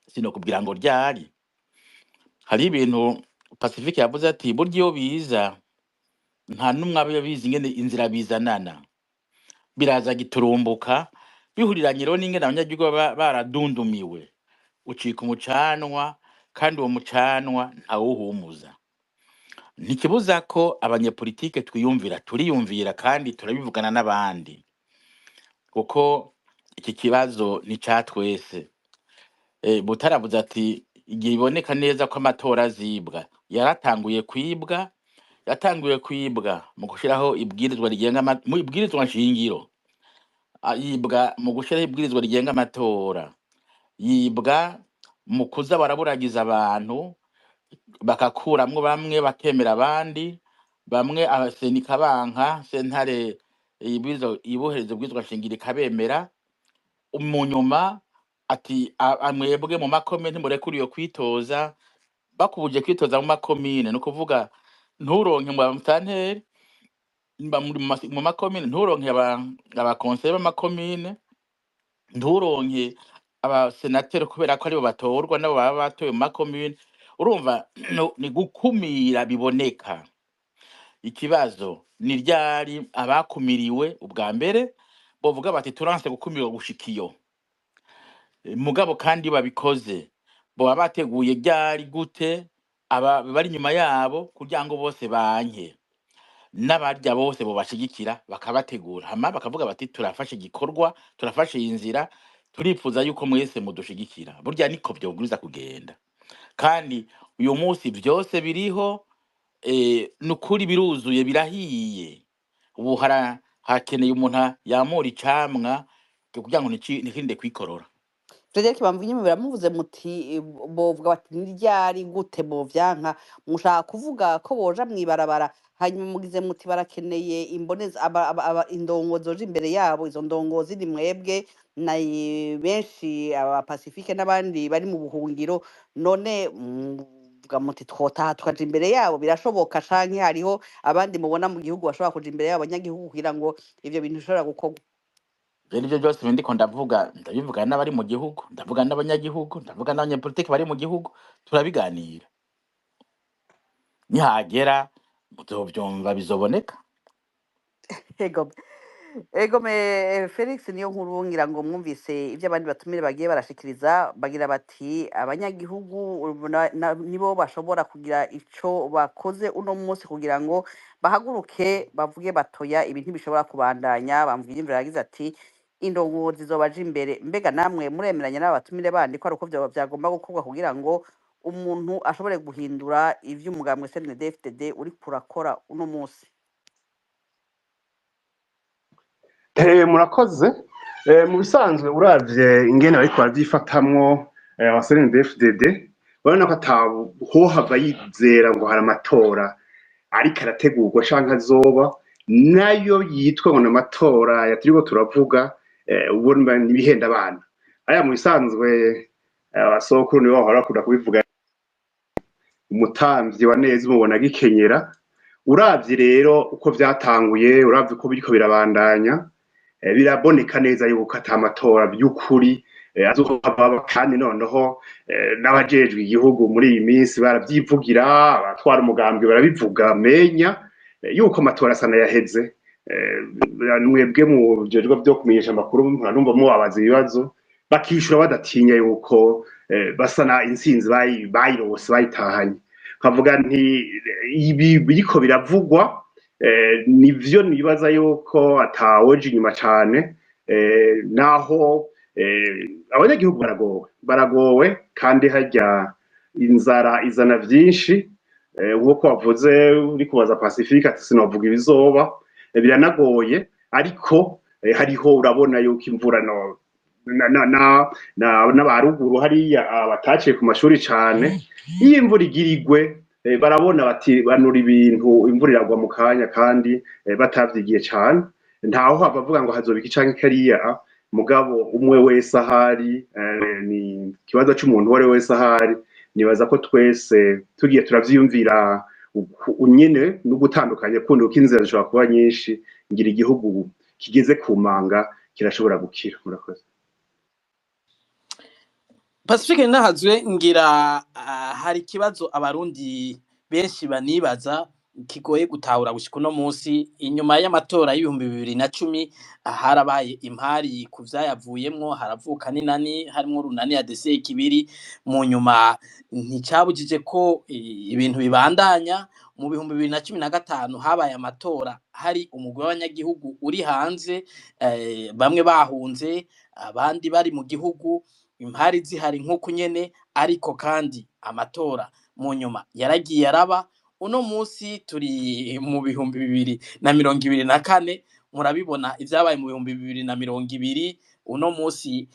sinokubwira ngo ryari. Hari ibintu Pacifique yavuze ati burya iyo biza nta n'umwe aba bizi ingene inzira bizanana, biraza giturumbuka bihuriranye rero n'ingene abanyagihugu baba baradundumiwe, ucika umucanwa, kandi uwo mucanwa ntawuhumuza. Ntikibuza ko abanyepolitike twiyumvira, turiyumvira kandi turabivugana n'abandi, kuko iki kibazo ni ca twese. Butaravuze ati igihe iboneka neza ko amatora azibwa, yaratanguye kwibwa, yatanguye kwibwa mu gushiraho ibwirizwa rigenga mu ibwirizwa nshingiro, yibwa mu gushiraho ibwirizwa rigenga amatora, yibwa mu kuza baraburagiza abantu bakakuramwo bamwe bakemera abandi, bamwe abasenika banka sentare ibwirizwa ibohereza ibwirizwa nshingiro ikabemera. Mu nyuma ati mwebwe mu makomine ntimurekuriwe kwitoza, bakubuje kwitoza mu makomine, ni ukuvuga nturonke mu bamusanteri mu makomine, nturonke abakonseye b'amakomine, nturonke abasenateri kubera ko aribo batorwa nabo baba batowe mu makomine. Urumva ni gukumira biboneka. Ikibazo ni ryari abakumiriwe ubwa mbere bovuga bati turanse gukumirwa gushika iyo. Mugabo kandi iyo babikoze boba bateguye ryari gute aba bari inyuma yabo kugira ngo bose banke n'abarya bose bobashigikira bakabategura, hama bakavuga bati turafashe igikorwa, turafashe iyi nzira, turifuza yuko mwese mudushigikira. Burya niko vyobwirizwa kugenda, kandi uyu munsi vyose biriho, nukuri biruzuye, birahiye. Ubu hakeneye umuntu yamura icamwa kugira ngo ntikirinde kwikorora. Frederic Bamvuginyumvira, biramuvuze muti bovuga bati ni ryari gute bovyanka, mushaka kuvuga ko boja mwibarabara, hanyuma mugize muti barakeneye imboneza indongozi zoja imbere yabo. Izo ndongozi ni mwebwe na benshi aba Pacifique n'abandi bari mu buhungiro. None muvuga muti twotaha tukaja imbere yabo, birashoboka canke hariho abandi mubona mu gihugu bashobora kuja imbere y'abo banyagihugu kugira ngo ivyo bintu bishobora gukorwa? Rero ivyo byose ndiko ndavuga, ndabivuga n'abari mu gihugu, ndavuga n'abanyagihugu, ndavuga n'abanyapolitiki bari mu gihugu, turabiganira. Nihagera muzovyumva, bizoboneka. Ego ego me Felix niyo nkuru, ngira ngo mwumvise ibyo abandi batumire bagiye barashikiriza, bagira bati abanyagihugu nibo bashobora kugira ico bakoze uno munsi kugira ngo bahaguruke bavuge batoya ibintu ntibishobora kubandanya. Bamvugira imvura yagize ati indongozi zobaje imbere. Mbega namwe muremeranya n'aba batumire bandi ko ari uko vyagomba gukorwa kugira ngo umuntu ashobore guhindura ivy'umugambwe CNDD-FDD uri kurakora uno munsi? Murakoze. Mu bisanzwe uravye ingene bariko baravyifatamwo, aba CNDD-FDD urabona ko atahohava yizera ngo hari amatora ariko arategurwa canke azoba, nayo yitwa ngo ni amatora ya turiko turavuga, ubona n'ibihenda abana. Aya mu bisanzwe abasokuru nibo bahora bakunda kubivuga, umutamvyi wa neza umubona agikenyera. Uravye rero uko vyatanguye, uravye uko biriko birabandanya, biraboneka neza yuko ata matora vy'ukuri azohava. Kandi noneho n'abajejwe igihugu muri iyi minsi baravyivugira, abatwara umugambi barabivuga menya yuko amatora asa n'ayaheze. Mwebwe mu bijejwe vyo kumenyesha amakuru muranumva mubabaza ibibazo bakishura badatinya yuko basa na intsinzi bayirose bayitahanye. Nkavuga nti ibi biriko biravugwa nivyo nibaza yuko atawoja inyuma cane, naho abanyagihugu baragowe, baragowe, kandi harya inzara izana vyinshi. Nk'uko wavuze uri kubaza Pacifique ati sinovuga ibizoba, biranagoye, ariko hariho urabona yuko imvura no na na na na n'abaruguru hariya bataciye ku mashuri cane, iyo imvura igira igwe barabona bati banura ibintu, imvura iragwa mu kanya, kandi batavyigiye cane. Ntaho hava avuga ngo hazoba iki canke kariya, mugabo umwe wese ahari, ni ikibazo c'umuntu uwo ari we wese ahari. Nibaza ko twese tugiye turavyiyumvira nyene no gutandukanya kundi, kuko inzira zishobora kuba nyinshi, ngira igihugu kigeze ku manga kirashobora gukira. Murakoze. Pacifique Nahazwe, ngira hari ikibazo abarundi benshi banibaza kigoye gutahura gushika uno munsi. Inyuma y'amatora y'2010 harabaye impari ku vyayavuyemwo, haravuka n'inani harimwo urunani ADC kibiri. Mu nyuma nticabujije ko ibintu bibandanya. Mu 2015 habaye amatora, hari umugwi w'abanyagihugu uri hanze, bamwe bahunze, abandi bari mu gihugu, impari zihari nk'uku nyene, ariko kandi amatora mu nyuma yaragiye araba. Uno munsi turi mu 2024, murabibona ivyabaye mu 2020. Uno munsi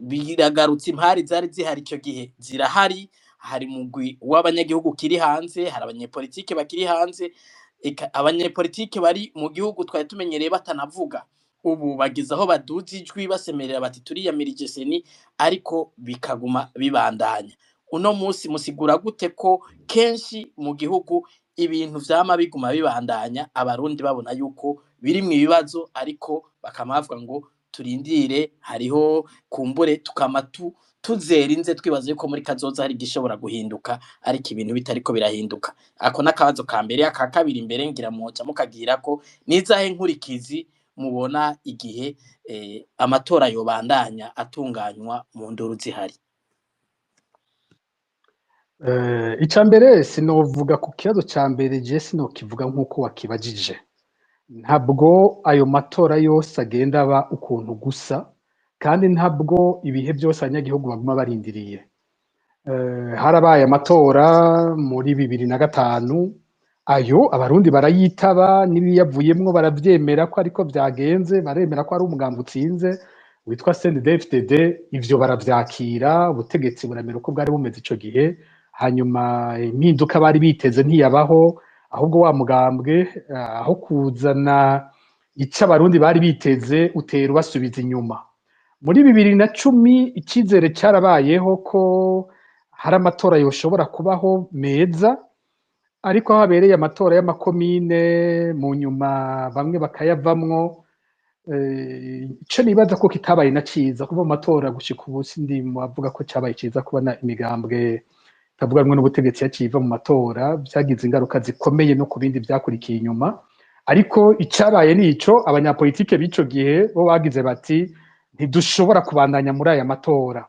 biragarutse, impari zari zihari ico gihe zirahari. Hari mugwi w'abanyagihugu kiri hanze, hari abanyepolitike bakiri hanze, eka abanyepolitike bari mu gihugu twari tumenyereye batanavuga, ubu bageze aho baduza ijwi basemerera bati turiyamirije CENI, ariko bikaguma bibandanya. Uno munsi musigura gute ko kenshi mu gihugu ibintu vyama biguma bibandanya, abarundi babona yuko biri mu ibibazo, ariko bakama bavuga ngo turindire, hariho kumbure tukama tuzera inze twibaza yuko muri kazoza hari igishobora guhinduka, ariko ibintu bitariko birahinduka? Ako n'akabazo ka mbere. Aka kabiri imbere ngira mwoca mukagira ko nizahe nkurikizi mubona igihe amatora yobandanya atunganywa mu nduru zihari? Ica mbere sinovuga ku kibazo ca mbere, je sinokivuga nk'uko wakibajije. Ntabwo ayo matora yose agenda aba ukuntu gusa, kandi ntabwo ibihe byose abanyagihugu baguma barindiriye. Harabaye amatora muri 2005, ayo abarundi barayitaba, n'ibiyavuyemwo baravyemera ko ariko vyagenze, baremera ko ari umugambi utsinze witwa CNDD-FDD, ivyo baravyakira, ubutegetsi buramera uko bwari bumeze ico gihe. Hanyuma impinduka bari biteze ntiyabaho, ahubwo wa mugambwe aho kuzana ico abarundi bari biteze utera ubasubiza inyuma. Muri 2010 icizere cyarabayeho ko hari amatora yoshobora kubaho meza, ariko aho habereye amatora y'amakomine mu nyuma bamwe bakayavamwo, ico nibaza ko kitabaye na ciza kuva mu matora gushika ubu sindi mu bavuga ko cabaye ciza kubona imigambwe itavuga rumwe n'ubutegetsi yaciye iva mu matora, vyagize ingaruka zikomeye no ku bindi vyakurikiye inyuma. Ariko icabaye nico, abanyapolitike b'ico gihe bo bagize bati ntidushobora kubandanya muri aya matora.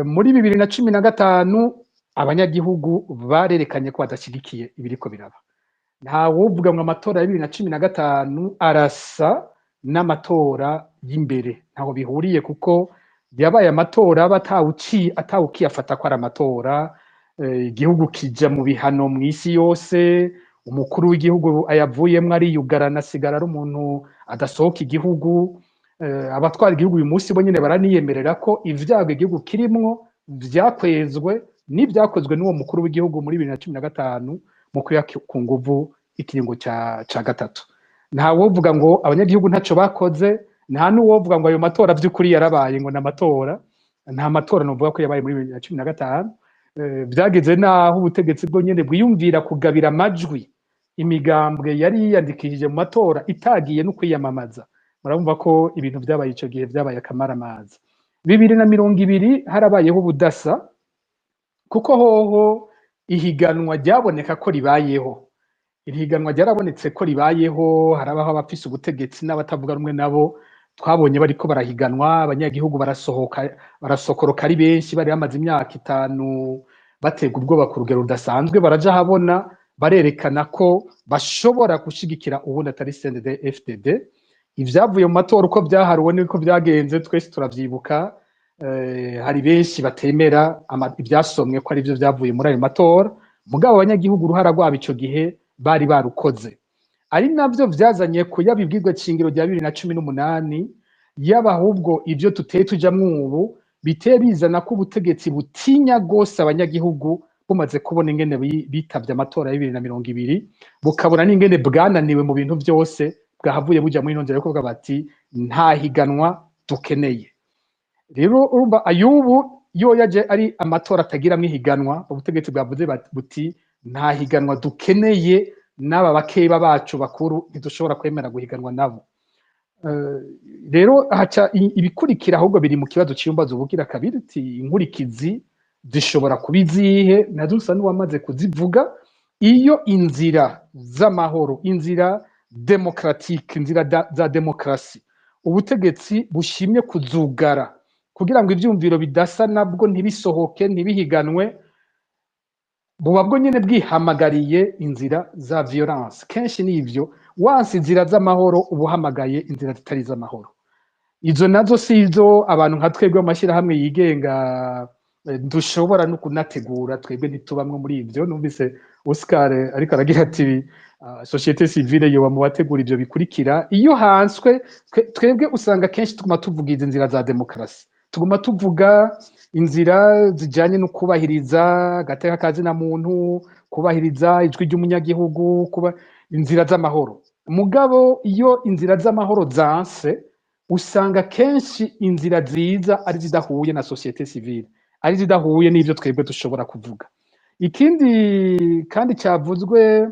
Muri 2015 abanyagihugu barerekanye ko badashigikiye ibiriko biraba. Nta wovuga ngo amatora ya 2015 arasa n'amatora y'imbere, ntaho bihuriye, kuko yabaye amatora aba atawukiyafata ko ari amatora. Igihugu kija mu bihano mw'isi yose, umukuru w'igihugu ayavuyemwo ariyugarana, asigara ari umuntu adasohoka igihugu. Abatwara igihugu uyu munsi bo nyene baraniyemerera ko ivyago igihugu kirimwo vyakwezwe n'ivyakozwe n'uwo mukuru w'igihugu muri 2015 mu kuya ku nguvu ikiringo ca gatatu. Nta wovuga ngo abanyagihugu ntaco bakoze, nta n'uwovuga ngo ayo matora vy'ukuri yarabaye ngo n'amatora. Nta matora novuga ko yabaye muri 2015. Vyageze naho ubutegetsi bwo nyene bwiyumvira kugabira amajwi imigambwe yari yiyandikishije mu matora itagiye no kwiyamamaza. Murabumva ko ibintu vyabaye ico gihe vyabaye akamaramaza. 2020 harabayeho ubudasa, kuko hoho ihiganwa ryaboneka ko ribayeho. Ihiganwa ryarabonetse ko ribayeho, harabaho abafise ubutegetsi n'abatavuga rumwe nabo, twabonye bariko barahiganwa, abanyagihugu barasohoka, barasokoroka ari benshi, bari bamaze imyaka 5 baterwa ubwoba ku rugero rudasanzwe, baraja habona barerekana ko bashobora gushigikira uwundi atari CNDD-FDD. Ivyavuye mu matora uko vyaharuwe niko vyagenze twese turavyibuka. Hari benshi batemera ivyasomwe ko arivyo vyavuye muri ayo matora. Mugabo abanyagihugu uruhara rwabo ico gihe bari barukoze, ari navyo vyazanye ko yaba ibwirwa shingiro rya 2018, yaba ahubwo ivyo tuteye tujamwo ubu, biteye bizana ko ubutegetsi butinya gose abanyagihugu, bumaze kubona ingene bitavye amatora ya 2020, bukabona n'ingene bwananiwe mu bintu vyose, bwahavuye buja muri ino nzira yo kuvuga bati nta higanwa dukeneye. Rero urumva ayubu yo yaje ari amatora atagiramwo ihiganwa, ubutegetsi bwavuze buti nta higanwa dukeneye, n'aba bakeba bacu bakuru ntidushobora kwemera guhiganwa nabo. Rero haca ibikurikira ahubwo biri mu kibazo cy'imbazo ubugira kabiri, uti inkurikizi zishobora kuba izihe? Nazo usa n'uwamaze kuzivuga. Iyo inzira z'amahoro, inzira démocratique, inzira za demokarasi, ubutegetsi bushimye kuzugara kugira ngo ivyumviro bidasa nabwo ntibisohoke, ntibihiganwe, buba bwo nyene bwihamagariye inzira za violence. Kenshi nivyo, wanse inzira z'amahoro ubuhamagaye inzira zitari iz'amahoro. Izo nazo si izo abantu nka twebwe mu mashyirahamwe yigenga dushobora no kunategura, twebwe ntitubamwo muri ivyo. Numvise Oscar ariko aragira ati société civile yoba mu bategura ivyo bikurikira. Iyo hanswe twebwe usanga kenshi tuguma tuvuga izi nzira za demokarasi, tuguma tuvuga inzira zijanye no kubahiriza agateka ka zina muntu, kubahiriza ijwi ry'umunyagihugu, kuba inzira z'amahoro. Mugabo iyo inzira z'amahoro zanse, usanga kenshi inzira ziza ari zidahuye na société civile, ari zidahuye n'ivyo twebwe dushobora kuvuga. Ikindi kandi cyavuzwe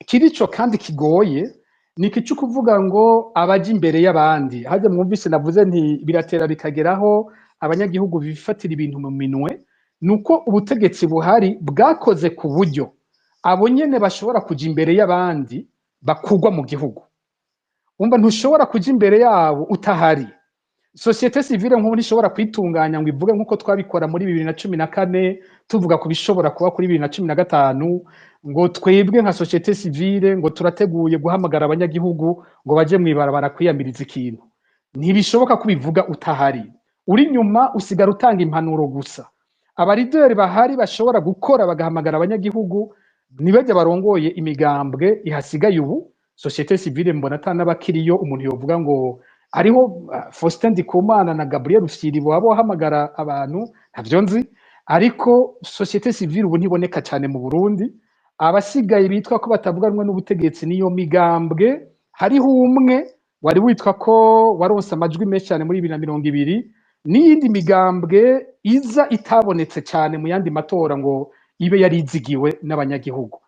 kirico kandi kigoye ni iki cyo kuvuga ngo abaja imbere y'abandi. Harya mwumvise navuze nti biratera bikageraho abanyagihugu bifatira ibintu mu minwe, nuko ubutegetsi buhari bwakoze ku buryo abo nyene bashobora kuja imbere y'abandi bakugwa mu gihugu. Umva, ntushobora kuja imbere yabo utahari. Société civile nk'ubu ntishobora kwitunganya ngo ivuge nk'uko twabikora muri 2014, tuvuga ku bishobora kuba kuri 2015, ngo twebwe nka société civile ngo turateguye guhamagara abanyagihugu ngo baje mw'ibarabara kwiyamiriza ikintu. Ntibishoboka kubivuga utahari. Uri nyuma usigara utanga impanuro gusa. Abarideri bahari bashobora gukora bagahamagara abanyagihugu nibajya barongoye imigambwe ihasigaye ubu. Société civile mbona ata n'abakiriyo umuntu yovuga ngo hariho Faustin Ndikumana na Gabriel Rufyiri baba bahamagara abantu, ntavyo nzi. Ariko société civile ubu ntiboneka cyane mu Burundi. Abasigaye bitwa ko batavuga rumwe n'ubutegetsi niyo migambwe. Hariho umwe wari witwa ko waronse amajwi menshi cyane muri 2020, n'iyindi migambwe iza itabonetse cyane mu yandi matora ngo ibe yarizigiwe n'abanyagihugu.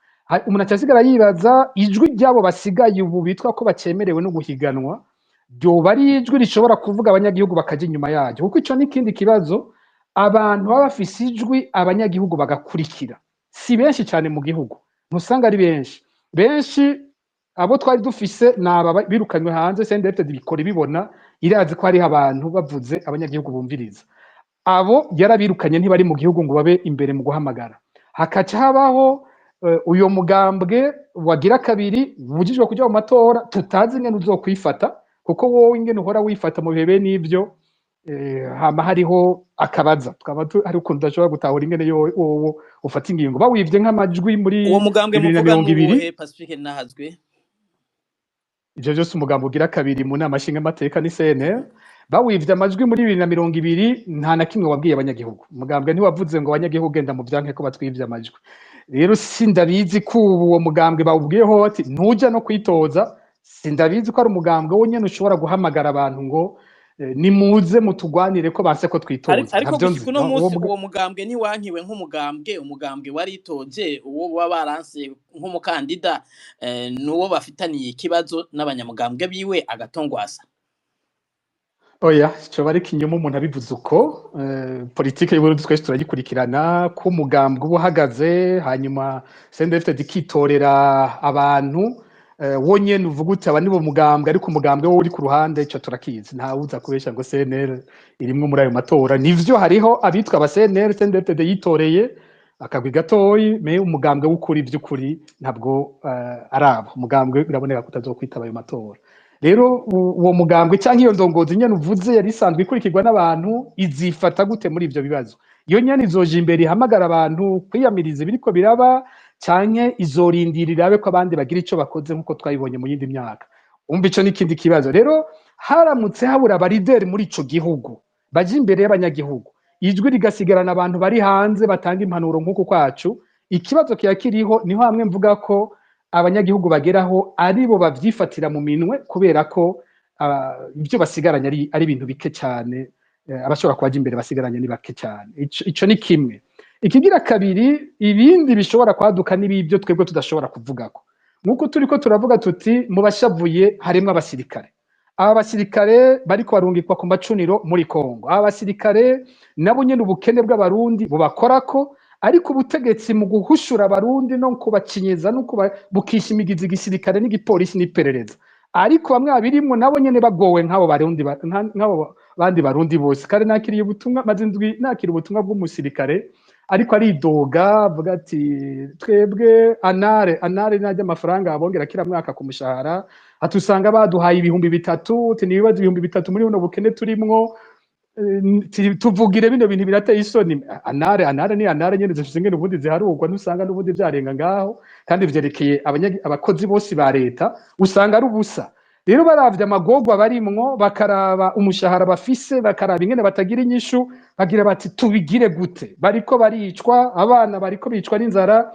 Umuntu acasigara yibaza ijwi ry'abo basigaye ubu bitwa ko bacemerewe no guhiganwa ryoba ari ijwi rishobora kuvuga abanyagihugu bakaja inyuma yaryo, kuko ico n'ikindi kibazo. Abantu baba bafise ijwi abanyagihugu bagakurikira si benshi cyane mu gihugu, ntusanga ari benshi. Benshi abo twari dufise ni aba birukanywe hanze. CNDD-FDD bikora ibibona, irazi ko hariho abantu bavuze abanyagihugu bumviriza. Abo yarabirukanye, ntibari mu gihugu ngo babe imbere mu guhamagara. Hakaca habaho uyo mugambwe wagira kabiri ubujijwe kuja mu matora, tutazi ingene uzokwifata, kuko wowe ingene uhora wifata mu bihe bene ivyo hama hariho akabaza, tukaba hari ukuntu udashobora gutahura ingene wowe ufata ingingo bawivye nk'amajwi muri Uwo mugambwe bibiri na muvuga mirongo ibiri. n'uwuhe, Pacifique Nahazwe? Ivyo vyose, umugambo ugira kabiri mu nama nshingamateka ni CNL. Bawivye amajwi muri 2020, nta na kimwe wabwiye abanyagihugu. Umugambwe ntiwavuze ngo abanyagihugu genda mu vyanke ko batwivye amajwi. Rero sindabizi ko ubu uwo mugambwe bawubwiyeho ati ntuja no kwitoza. Sindabizi ko ari umugambwe wonyene ushobora guhamagara abantu ngo nimuze mutugwanire ko banse ko twitoza. Ariko Ntavyo gushika nzi. uno No, uwo munsi uwo mugambwe ntiwankiwe nk'umugambwe. Umugambwe waritoje, uwo baba baranse nk'umukandida nuwo bafitaniye ikibazo n'abanyamugambwe biwe agatongwasa. Oya, coba ari ikinyoma umuntu abivuze uko. Politike y'Uburundi twese turayikurikirana, ko umugambwe uba uhagaze, hanyuma CNDD-FDD ikitorera abantu, wonyene uvuga uti aba nibo mugambwe, ariko umugambwe wo uri ku ruhande, ico turakizi. Ntawuza kubesha ngo CNL irimwo muri ayo matora. Nivyo, hariho abitwa aba CNL CNDD-FDD yitoreye akagwi gatoyi, mais umugambwe w'ukuri vy'ukuri ntabwo arabo. Umugambwe biraboneka ko utazokwitaba ayo matora. Rero uwo mugambwe canke iyo ndongozi nyene uvuze yari isanzwe ikurikirwa n'abantu izifata gute muri ivyo bibazo? Iyo nyene izoja imbere ihamagara abantu kwiyamiriza ibiriko biraba, canke izorindira irabe ko abandi bagira ico bakoze nk'uko twabibonye mu yindi myaka? Umva, ico n'ikindi kibazo. Rero haramutse habura abarideri muri ico gihugu baja imbere y'abanyagihugu, ijwi rigasigarana abantu bari hanze batanga impanuro nk'uku kwacu, ikibazo kiba kiriho. Niho hamwe mvuga ko abanyagihugu bageraho aribo bavyifatira mu minwe, kubera ko ibyo basigaranye ari ibintu bike cyane. Abashobora kubaja imbere basigaranye ni bake cyane. Ico ni kimwe. Ikigira kabiri, ibindi bishobora kwaduka n'ibibyo twebwe tudashobora kuvugako, nk'uko turiko turavuga tuti mu bashavuye harimwo abasirikare. Aba basirikare bariko barungikwa ku macuniro muri Kongo, aba basirikare nabo nyene ubukene bw'Abarundi bubakorako, ariko ubutegetsi mu guhushura Abarundi no kubacinyiza no bukishimigiza igisirikare n'igipolisi n'iperereza, ariko bamwe babirimwo nabo nyene bagowe nk'abo Barundi, nk'abo bandi Barundi bose. Kandi nakiriye ubutumwa, maze indwi nakira ubutumwa bw'umusirikare, ariko aridoga avuga ati: "Twebwe anare najya amafaranga abongera kira mwaka ku mushahara, ati usanga baduhaye 3000, uti nibibazo 3000 muri buno bukene turimwo. Tuvugire bino bintu birateye isoni." Anare ni anare nyene, zifise ingene ubundi ziharurwa, ntusanga n'ubundi vyarenga ngaho, kandi vyerekeye abakozi bose ba leta, usanga ari ubusa. Rero baravye amagorwa barimwo, bakaraba umushahara bafise, bakaraba ingene batagira inyishu, bagira bati: "Tubigire gute?" Bariko baricwa, abana bariko bicwa n'inzara,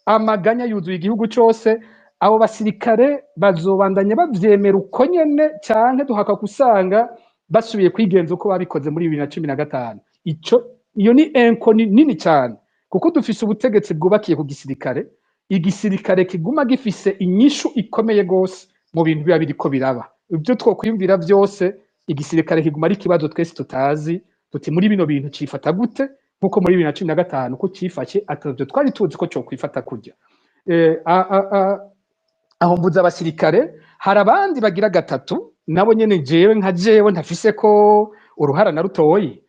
amaganya yuzuye igihugu cose. Abo basirikare bazobandanya bavyemera uko nyene, canke duhaka gusanga basubiye kwigenza uko babikoze muri 2015? Ico iyo ni inconnue nini cyane, kuko dufise ubutegetsi bwubakiye ku gisirikare, igisirikare kiguma gifise inyishu ikomeye gose mu bintu biba biriko biraba. Ibyo twokwiyumvira vyose, igisirikare kiguma ari ikibazo twese tutazi tuti muri bino bintu cifata gute, nkuko muri 2015 ko cifashe atavyo twari tuzi ko cokwifata kurya. Aho mvuze abasirikare. Hari abandi bagira gatatu, nabo nyene jewe nka jewe ntafise ko uruhara na rutoyi.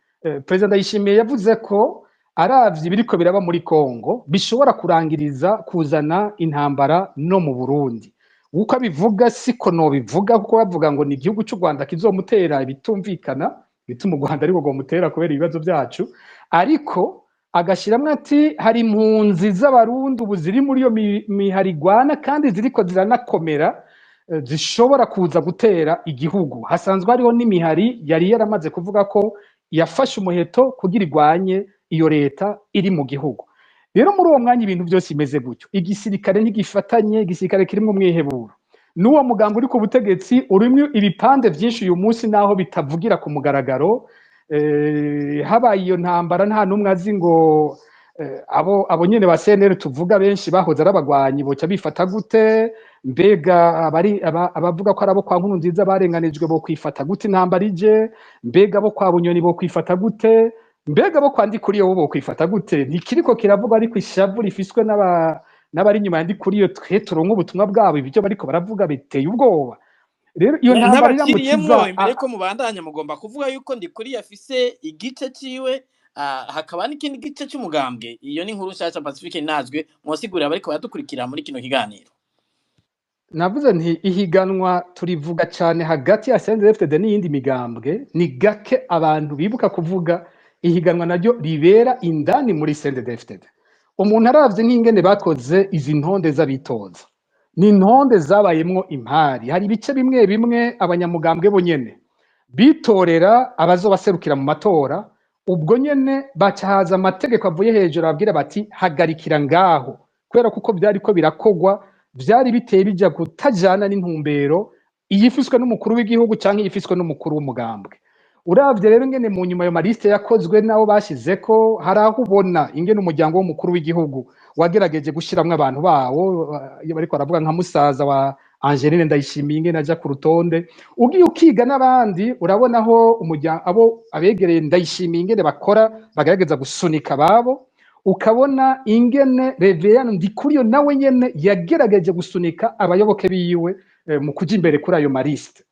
Perezida Ndayishimiye yavuze ko aravye ibiriko biraba muri Kongo bishobora kurangiriza kuzana intambara no mu Burundi. Uko abivuga siko nobivuga, kuko bavuga ngo ni igihugu cy'u Rwanda kizomutera, ibitumvikana bituma u Rwanda ariko rwomutera kubera ibibazo byacu, ariko agashiramwo ati hari impunzi z'Abarundi ubu ziri muri iyo miharigwana kandi ziriko ziranakomera, zishobora kuza gutera igihugu. Hasanzwe hariho n'imihari yari yaramaze kuvuga ko yafashe umuheto kugira igwanye iyo leta iri mu gihugu. Rero muri uwo mwanya ibintu byose bimeze gutyo, igisirikare ntigifatanye, igisirikare kirimwo umwiheburo, n'uwo mugambi uri ku butegetsi urimwo ibipande vyinshi uyu munsi, naho bitavugira ku mugaragaro. Habaye iyo ntambara, nta n'umwe azi ngo abo nyene ba CNL tuvuga benshi bahoze ari abagwanyi boca bifata gute? Mbega abari abavuga ko ari abo kwa Nkurunziza barenganijwe bo kwifata gute intambara ije? Mbega bo kwa Bunyoni bo kwifata gute? Mbega bo kwa Ndikuriyo bo kwifata gute? Ntikiriko kiravuga, ariko ishavu rifiswe n'abari inyuma ya Ndikuriyo, twe turonka ubutumwa bwabo, ibyo bariko baravuga biteye ubwoba. Rero iyo ntambara iramutse Ntabakiriyemwo, iza imbere ko mubandanya, mugomba kuvuga yuko Ndikuriye afise igice ciwe, hakaba n'ikindi gice c'umugambwe. Iyo ni inkuru nshasha. Pacifique Nazwe, mwosigurira abariko baradukurikira muri kino kiganiro. Navuze nti ihiganwa turivuga cyane hagati ya CNDD-FDD n'iyindi migambwe, ni gake abantu bibuka kuvuga ihiganwa naryo ribera indani muri CNDD-FDD. Umuntu aravye nk'ingene bakoze izi ntonde z'abitoza, ni intonde zabayemwo impari. Hari ibice bimwe bimwe abanyamugambwe bo nyene bitorera abazobaserukira mu matora, ubwo nyene baca haza amategeko avuye hejuru ababwira bati: "Hagarikira ngaho", kubera kuko vyariko birakogwa vyari biteye bija kutajana n'intumbero iyifiswe n'umukuru w'igihugu canke iyifiswe n'umukuru w'umugambwe. Uravye rero ingene mu nyuma ayo maliste yakozwe n'abo bashizeko, hari aho ubona ingene umuryango w'umukuru w'igihugu wagerageje gushiramwo abantu bawo, iyo bariko baravuga nka musaza wa Angeline Ndayishimiye ingene aja ku rutonde, ugiye ukiga n'abandi, urabona aho umuryango abo abegereye Ndayishimiye ingene bakora, bagerageza gusunika ababo, ukabona ingene Reverien Ndikuriyo nawe nyene yagerageje gusunika abayoboke biwe mu kuja imbere kuri ayo maliste,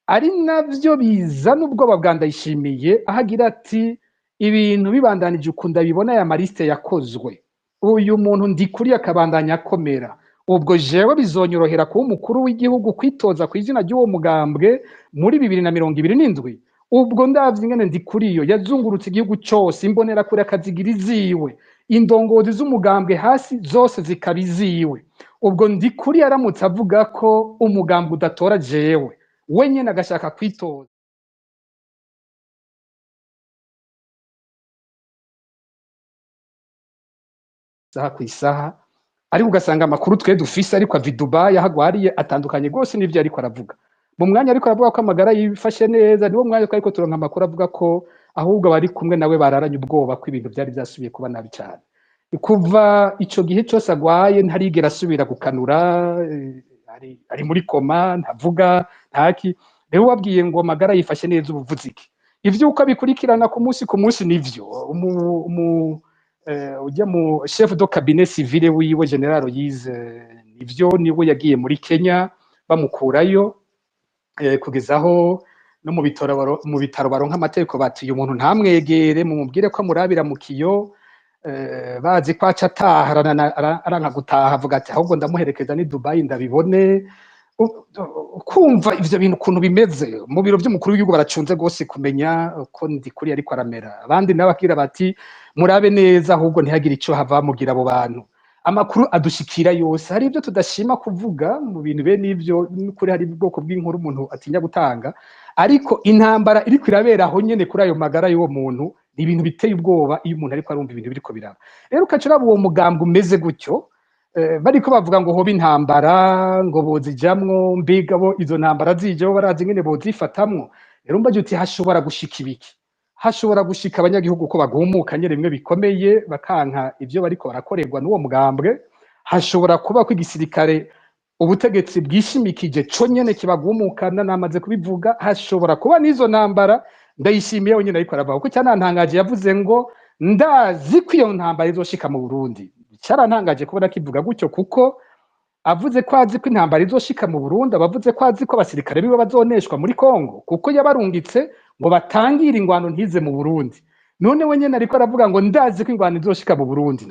ari navyo bizana ubwoba bwa Ndayishimiye, aho agira ati: "Ibintu bibandanije uku ndabibona, aya maliste yakozwe, uyu muntu Ndikuriyo akabandanya akomera, ubwo jewe bizonyorohera kuba umukuru w'igihugu, kwitoza ku izina ry'uwo mugambwe muri 2027." Ubwo ndavye ingene Ndikuriyo yazungurutse igihugu cose, imbonerakure akazigira iziwe, indongozi z'umugambwe hasi zose zikaba iziwe. Ubwo Ndikuriyo aramutse avuga ko umugambwe udatora jewe, we nyene agashaka kwitoza isaha ku isaha, ariko ugasanga amakuru twe dufise ariko ava i Dubai aho agwariye atandukanye rwose n'ivyo ariko aravuga. Mu mwanya ariko aravuga ko amagara yifashe neza, niwo mwanya ariko turonka amakuru avuga ko ahubwo abari kumwe nawe bararanye ubwoba ko ibintu byari byasubiye kuba nabi cyane. Kuva ico gihe cose agwaye ntarigera asubira gukanura, ari muri koma, ntavuga ntaki. Rero wabwiye ngo amagara yifashe neza ubuvuzi iki? Ivyo uko abikurikirana ku munsi ku munsi nivyo ujya mu chef de cabinet civile wiwe General Yize, nivyo niwe yagiye muri Kenya bamukurayo, kugeza aho no mu bitaro mu bitaro baronka amategeko bati uyu muntu ntamwegere, mumubwire ko amurabira mu kiyo, bazi ko aca ataha, aranka gutaha, avuga ati ahubwo ndamuherekeza ni Dubai ndabibone. Kumva ivyo bintu ukuntu bimeze mu biro vy'umukuru w'igihugu baracunze rwose kumenya ko Ndikuri ariko aramera. Abandi nabo bakira bati murabe neza ahubwo ntihagire ico hava mugira abo bantu. Amakuru adushikira yose, hari ibyo tudashima kuvuga mu bintu bene ivyo, n'ukuri hari ubwoko bw'inkuru umuntu atinya gutanga, ariko intambara iriko irabera aho nyene kuri ayo magara y'uwo muntu ni ibintu biteye ubwoba iyo umuntu ariko arumva ibintu biriko biraba. Rero ukaca uraba uwo mugambwe umeze gutyo, bariko bavuga ngo hoba intambara ngo bozijamwo, mbega bo izo ntambara zijeho barazi ingene bozifatamwo. Rero mbaje uti hashobora gushika ibiki? Hashobora gushika abanyagihugu ko bagumuka nyene bimwe bikomeye bakanka ivyo bariko barakorerwa n'uwo mugambwe. Hashobora kuba ko igisirikare ubutegetsi bwishimikije co nyene kibagumukana, namaze kubivuga. Hashobora kuba n'izo ntambara. Ndayishimiye wenyene ariko aravuga kuko cyanantangaje, yavuze ngo ndazi ko iyo ntambara izoshika mu Burundi. Cyarantangaje kubona kivuga gutyo, kuko avuze ko azi ko intambara izoshika mu Burundi, abavuze ko azi ko abasirikare biwe bazoneshwa muri Kongo, kuko yabarungitse ngo batangire ingwano ntize mu Burundi. None we nyene ariko aravuga ngo ndazi ko ingwano izoshika mu Burundi.